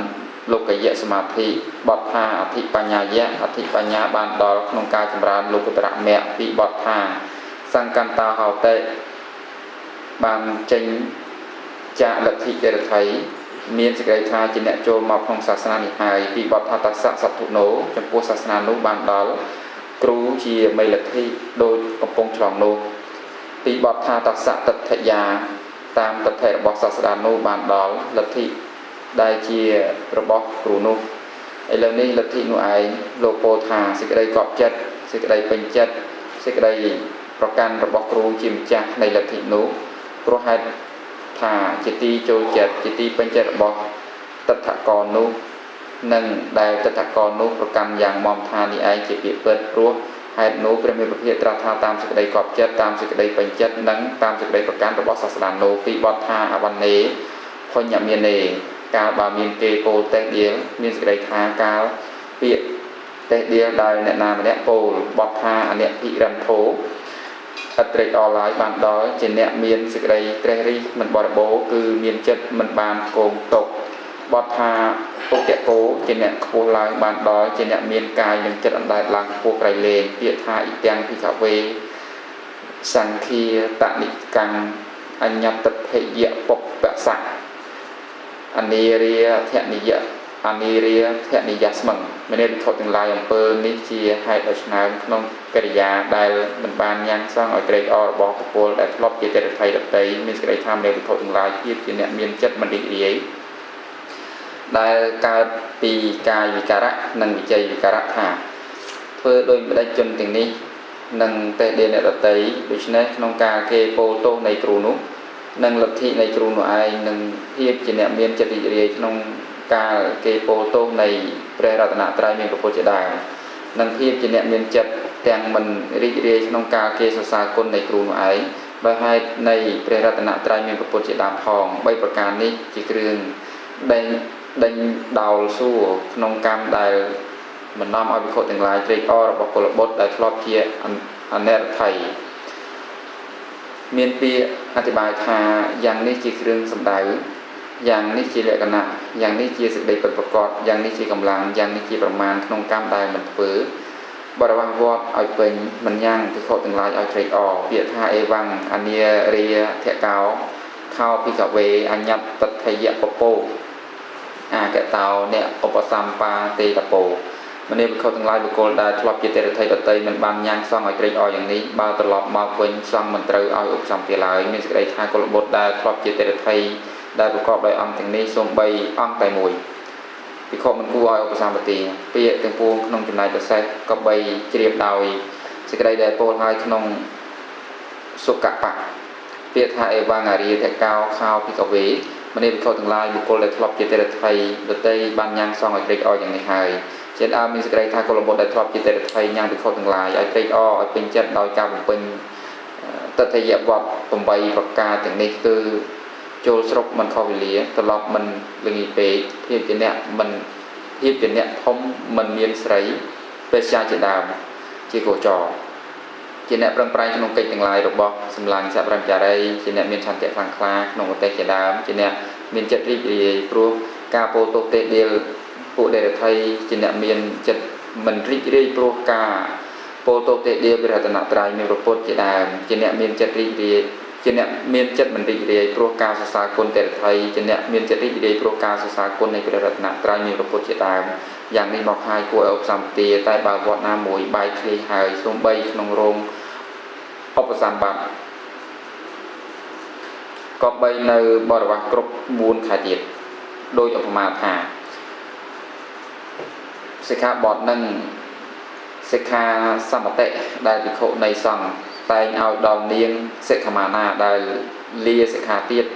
លោកយៈសមាធិបទថាអធិបញ្ញាយៈអធិបញ្ញាបានដល់ក្នុងការចម្រើនលោកុត្តរមគ្គពីបទថាសង្កន្តាហោតិបានចេញចាកលទ្ធិទេរថីមានសេចក្តីថាជាអ្នកចូលមកក្នុងសាសនានេះហើយពីបទថាតសៈសត្ថុណោចំពោះសាសនានោះបានដល់គ្រូជាមេលទ្ធិដូចកំពុងឆ្លងនោះពីបទថាតសៈតថយាតាមតថៈរបស់សាស្តានោះបានដល់លទ្ធិដែលជារបស់គ្រូនោះឥឡូវនេះលទ្ធិនោះឯងលោកពោលថាសេចក្តីកប់ចិត្តសេចក្តីពេញចិត្តសេចក្តីប្រកាន់របស់គ្រូជាម្ចាស់នៃលទ្ធិនោះព្រោះហេតុថាជាទីចូលចិត្តជាទីពេញចិត្តរបស់តថកនោះនិងដែលតថកនោះប្រកាន់យ៉ាងមុំថានេះឯងជាពាក្យពិតព្រោះហេតុនោះព្រះមានពភាត្រាស់ថាតាមសេចក្តីកប់ចិត្តតាមសេចក្តីពេញចិត្តនិងតាមសេចក្តីប្រកាន់របស់សាស្តានោះពីបទថាអវណ្ណេភញ្ញមានេកាលបើមានគេពោលតេះដៀលមានសេចក្តីថាកាលពាក្យតេះដៀលដែលអ្នកណាម្នាក់ពោលបទថាអនិភិរន្ធោអត្រេកអរឡើយបានដល់ជាអ្នកមានសេចក្តីត្រេះរិះមិនបរិបូរគឺមានចិត្តមិនបានគងទុកបទថាពុទ្ធកោជាអ្នកខ្ពស់ឡើងបានដល់ជាអ្នកមានកាយនិងចិត្តអណ្ដែតឡើងខ្ពស់ក្រៃលែងពាក្យថាអ៊ីទាំងភិក្ខវេសង្ឃាតនិកាំងអញ្ញតថយៈពុបសៈអនិរិយធនិយៈអនិរិយធនិយស្មឹងមនាលភិក្ខុទាំងឡាយអំពើនេះជាហេតុដ៏ឆ្នើមក្នុងកិរិយាដែលមិនបានញ៉ាំងសងឲ្យត្រេកអររបស់បុគ្គលដែលធ្លាប់ជាទេរថីដតីមានសេចក្តីថាមនាលភិក្ខុទាំងឡាយភាពជាអ្នកមានចិត្តមិនរីករាយដែលកើតពីកាយវិការៈនិងវិជ័យវិការៈថាធ្វើដោយម្ដេចជនទាំងនេះនិងតេះដៀលអ្នកដតីដូច្នេះក្នុងការគេពោលទោសនៃគ្រូនោះនិងលទ្ធិនៃគ្រូនោះឯងនិងភាពជាអ្នកមានចិត្តរីករាយក្នុងកាលគេពោលទោសនៃព្រះរតនត្រ័យមានពុទ្ធជាដើមនិងភាពជាអ្នកមានចិត្តទាំងមិនរីករាយក្នុងកាលគេសរសើរគុណនៃគ្រូនោះឯង ដោយហេតុនៃព្រះរតនត្រ័យមានព្រះពុទ្ធជាដើមផង3ប្រការនេះជាគ្រឿងដេញដេញដោលសួរក្នុងកម្មដែលមិននាំឲ្យភិក្ខុទាំងឡាយត្រេកអររបស់កុលបុត្រដែលធ្លាប់ជាអនិរថីមានពាក្យអធិប្បាយថាយ៉ាងនេះជាគ្រឿងសម្ដៅយ៉ាងនេះជាលក្ខណៈយ៉ាងនេះជាសេចក្តីពិតប្រាកដយ៉ាងនេះជាកម្លាំងយ៉ាងនេះជាប្រមាណក្នុងកម្មដែលមិនធ្វើបរិវារវត្តឲ្យពេញមិនញ៉ាំងភិក្ខុទាំងឡាយឲ្យត្រេកអរពាក្យថាអេវ៉ាំងអនារាធកោខោភិក្ខវេអញ្ញត្តថយពពោអាកតោអ្នកឧបសម្បាទេតពោមនាភិក្ខុទាំងឡាយបុគ្គលដែលធ្លាប់ជាទេរថីដតីមិនបានញ៉ាំងសង្ឃឲ្យត្រេកអរយ៉ាងនេះបើត្រឡប់មកវិញសង្ឃមិនត្រូវឲ្យឧបសម្ភារឡើយមានសេចក្តីថាកុលបុត្រដែលធ្លាប់ជាទេរថីដែលប្រកបដោយអង្គទាំងនេះសូម្បីអង្គតែមួយភិក្ខុមិនគួរឲ្យឧបសម្បទាពាក្យទាំងពួងក្នុងចំណែកពិសេសក៏បីជ្រាបដោយសេចក្តីដែលពោលហើយក្នុងសុកបៈពាក្យថាអេវ៉ាងអារាធកោខោភិក្ខវេមនាភិក្ខុទាំងឡាយបុគ្គលដែលធ្លាប់ជាទេរថីដតីបានញ៉ាំងសង្ឃឲ្យត្រេកអរយ៉ាងនេះហើយជាដើមមានសេចក្តីថាកុលបុត្រដែលធ្លាប់ជាទេរថីញ៉ាំងភិក្ខុទាំងឡាយឲ្យត្រេកអរឲ្យពេញចិត្តដោយការបំពេញតថយវត្ត8ប្រការទាំងនេះគឺចូលស្រុកមិនខុសវេលាត្រឡប់មិនល្ងាចពេកភាពជាអ្នកមិនភាពជាអ្នកធំមិនមានស្រីពេជ្យាជាដើមជាកោចរជាអ្នកប្រឹងប្រែងក្នុងកិច្ចទាំងឡាយរបស់សម្លាញ់សប្រាមចារីជាអ្នកមានឆន្ទៈខ្លាំងក្លាក្នុងប្រទេសជាដើមជាអ្នកមានចិត្តរីករាយព្រោះការពោលទោសទេដៀលពួកដេរថីជាអ្នកមានចិត្តមិនរីករាយព្រោះការពោលទោសទេដៀលព្រះរតនត្រ័យមានព្រះពុទ្ធជាដើមជាអ្នកមានចិត្តរីករាយជាអ្នកមានចិត្តមិនរីករាយព្រោះការសរសើរគុណទេរថីជាអ្នកមានចិត្តរីករាយព្រោះការសរសើរគុណនៃព្រះរតនត្រ័យមានព្រះពុទ្ធជាដើមយ៉ាងនេះមកហើយគួរឲ្យឧបសម្បទាតែបើវត្តណាមួយបែកធ្លាយហើយសូម្បីក្នុងរោងឧបសម្បត្តិក៏បីនៅបរិវារគ្រប់4ខែទៀតដោយឧបមាថាសិក្ខាបទនឹងសិក្ខាសមតិដែលភិក្ខុនៃសង្ឃតែងឲ្យដល់នាងសិក្ខាមាណាដែលលាសិក្ខាទៀត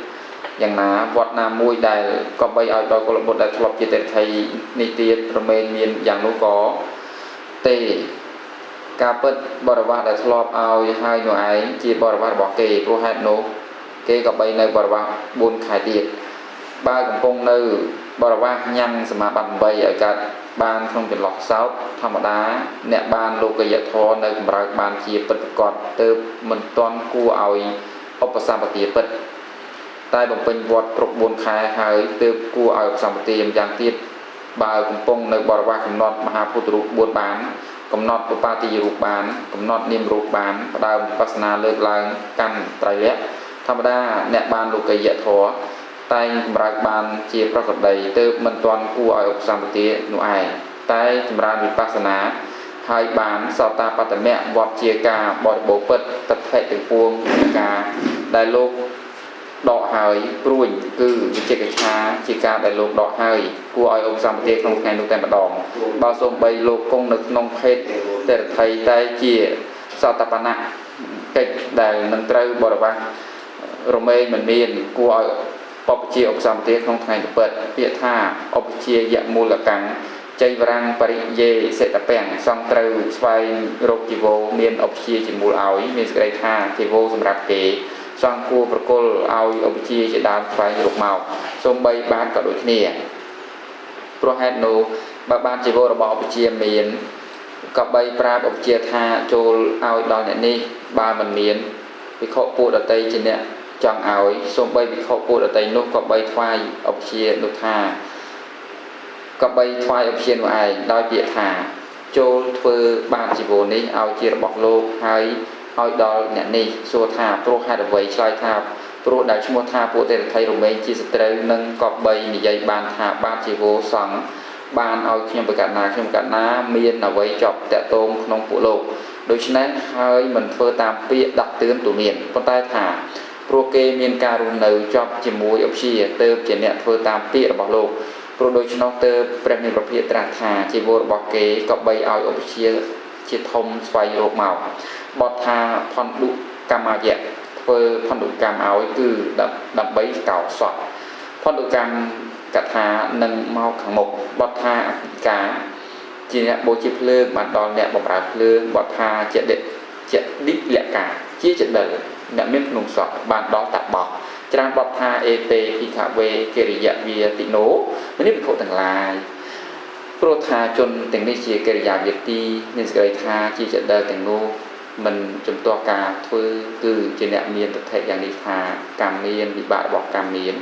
យ៉ាងណាវត្តណាមួយដែលក៏បីឲ្យដល់កុលបុត្រដែលធ្លាប់ជាទេរថីនេះទៀតរមែងមានយ៉ាងនោះក៏ទេការពិតបរិវារដែលធ្លាប់ឲ្យហើយនោះឯងជាបរិវាររបស់គេព្រោះហេតុនោះគេក៏បីនៅបរិវារ4ខែទៀតបើកំពុងនៅបរិវារញ៉ាំងសមាបត្តិ8ឲ្យកើតបានក្នុងចន្លោះសោតធម្មតាអ្នកបានលោកយធម៌នៅកម្រើកបានជាពិតប្រាកដទើបមិនទាន់គួរឲ្យឧបសម្បទាពិតតែបំពេញវត្តគ្រប់4ខែហើយទើបគួរឲ្យឧបសម្បទាម្យ៉ាងទៀតបើកំពុងនៅបរិវារកំណត់មហាពុទ្ធរូប4បានកំណត់ឧបាតិយរូបបានកំណត់នាមរូបបានផ្ដើមវិបស្សនាលើកឡើងកាន់ត្រៃលក្ខណ៍ធម្មតាអ្នកបានលោកយធម៌តែងកម្រើកបានជាប្រកដីទើបមិនទាន់គួរឲ្យឧបសម្បទានោះឯងតែចម្រើនវិបស្សនាហើយបានសោតាបត្តមៈវត្តជាការបរិបូរណ៍ពិតតថិទាំងពួងការដែលលោកដកហើយព្រួញគឺវិជ្ជកិច្ឆាជាការដែលលោកដកហើយគួរឲ្យឧបសម្បទាក្នុងថ្ងៃនោះតែម្ដងបើសូម្បីលោកគង់នៅក្នុងភេទទេរថីតែជាសោតបណ្ណៈកិច្ចដែលនឹងត្រូវបរិវាររមែងមិនមានគួរឲ្យបព្វជិឧបសម្បទាក្នុងថ្ងៃពិតពាក្យថាឧបជាយមូលកੰចៃវរាំងបរិយេសេតពាំងសង្ឃត្រូវស្វែងរកជីវោមានឧបជាជាមូលឲ្យមានសេចក្តីថាជីវោសម្រាប់គេសង្ឃគួរប្រគល់ឲ្យឧបជាជាដើមស្វែងរកមកសូម្បីបានក៏ដូចគ្នាព្រោះហេតុនោះបើបានជីវោរបស់ឧបជាមានក៏បីប្រាប់ឧបជាថាចូលឲ្យដល់អ្នកនេះបើមិនមានភិក្ខុពួកដតីជាអ្នកចង់ឲ្យសូម្បីភិក្ខុពួកដតីនោះក៏បីថ្វាយឧបជានោះថាក៏បីថ្វាយឧបជានោះឯងដោយពាក្យថាចូលធ្វើបានជីវរនេះឲ្យជារបស់លោកហើយឲ្យដល់អ្នកនេះសួរថាព្រោះហេតុអ្វីឆ្លើយថាព្រោះដែលឈ្មោះថាពួកទេរថីរមែងជាសត្រូវនឹងក៏បីនិយាយបានថាបានជីវរសង្ឃបានឲ្យខ្ញុំប្រកាសណាខ្ញុំប្រកាសណាមានអ្វីជាប់តាក់ទងក្នុងពួកលោកដូច្នេះហើយមិនធ្វើតាមពាក្យដាស់តឿនទូមានប៉ុន្តែថាព្រោះគេមានការរស់នៅជាប់ជាមួយឧបជាទើបជាអ្នកធ្វើតាមពាក្យរបស់លោកព្រោះដូច្នោះទើបព្រះមានព្រះភិក្ខត្រាស់ថាជីវររបស់គេក៏បីឲ្យឧបជាជាធំស្វែងរកមកបទថាផណ្ឌុកម្មយៈធ្វើផណ្ឌុកម្មឲ្យគឺដើម្បីកោសក់ផណ្ឌុកម្មកថានឹងមកខាងមុខបទថាអភិការជាអ្នកបូជាភ្លើងបានដល់អ្នកបម្រើភ្លើងបទថាជាដិលកាជាចដិល អ្នកមានក្នុងសក់បានដល់តបោះច្រើនបទថាអេតេភិក្ខវេកិរិយវាតិណោមនេះភិក្ខុទាំងឡាយព្រោះថាជនទាំងនេះជាកិរិយាវាទីមានសេចក្តីថាជាចដិលទាំងនោះមិនជំទាស់ការធ្វើគឺជាអ្នកមានទិដ្ឋិយ៉ាងនេះថាកម្មមានវិបាករបស់កម្មមាន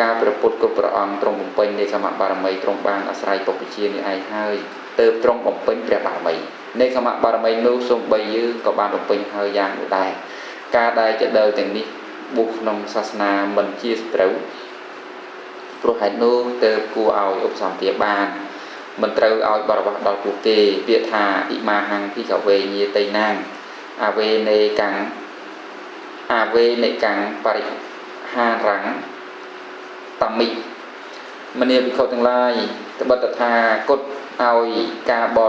ការប្រពុតគ្រប់ព្រះអង្គទ្រង់បំពេញនៃសមបារមីទ្រង់បានអាស្រ័យពុទ្ធជានេះឯងហើយទើបទ្រង់បំពេញព្រះបារមីនៃសមបារមីនោះសូម្បីយើងក៏បានបំពេញហើយយ៉ាងនោះដែរការដែលចដិលទាំងនេះបុកក្នុងសាសនាមិនជាសត្រូវព្រោះហេតុនោះទើបគួរឲ្យឧបសម្ភារបានមិនត្រូវឲ្យបរិវាសដល់ពួកគេពាក្យថាអ៊ីមាហੰភិក្ខវេញាតៃណាងអវេនេកាំងអវេនិកាំងបរិហារੰតមិមនាភិក្ខុទាំងឡាយត្បិតតថាគតឲ្យការប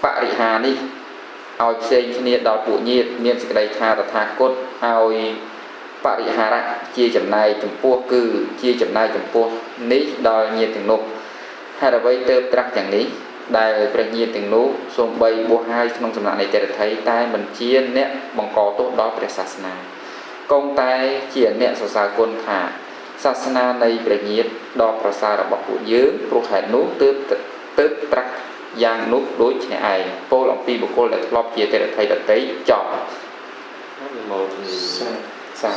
បរិហានេះឲ្យផ្សេងគ្នាដល់ពួកញាតិមានសេចក្តីថាតថាគតឲ្យបរិហារៈជាចំណែកចំពោះគឺជាចំណែកចំពោះនេះដល់ញាតិទាំងនោះហេតុអ្វីទើបត្រាស់យ៉ាងនេះដែលព្រះញាតិទាំងនោះសូម្បីបួសហើយក្នុងសំណាក់នៃទេរថីតែមិនជាអ្នកបង្កទោសដល់ព្រះសាសនាគង់តែជាអ្នកសរសើរគុណថាសាសនានៃព្រះញាតិដ៏ប្រសើររបស់ពួកយើងព្រោះហេតុនោះទើបត្រាស់យ៉ាងនោះដូចនេះឯងពោលអំពីបុគ្គលដែលធ្លាប់ជាទេរថីដតីចប់សា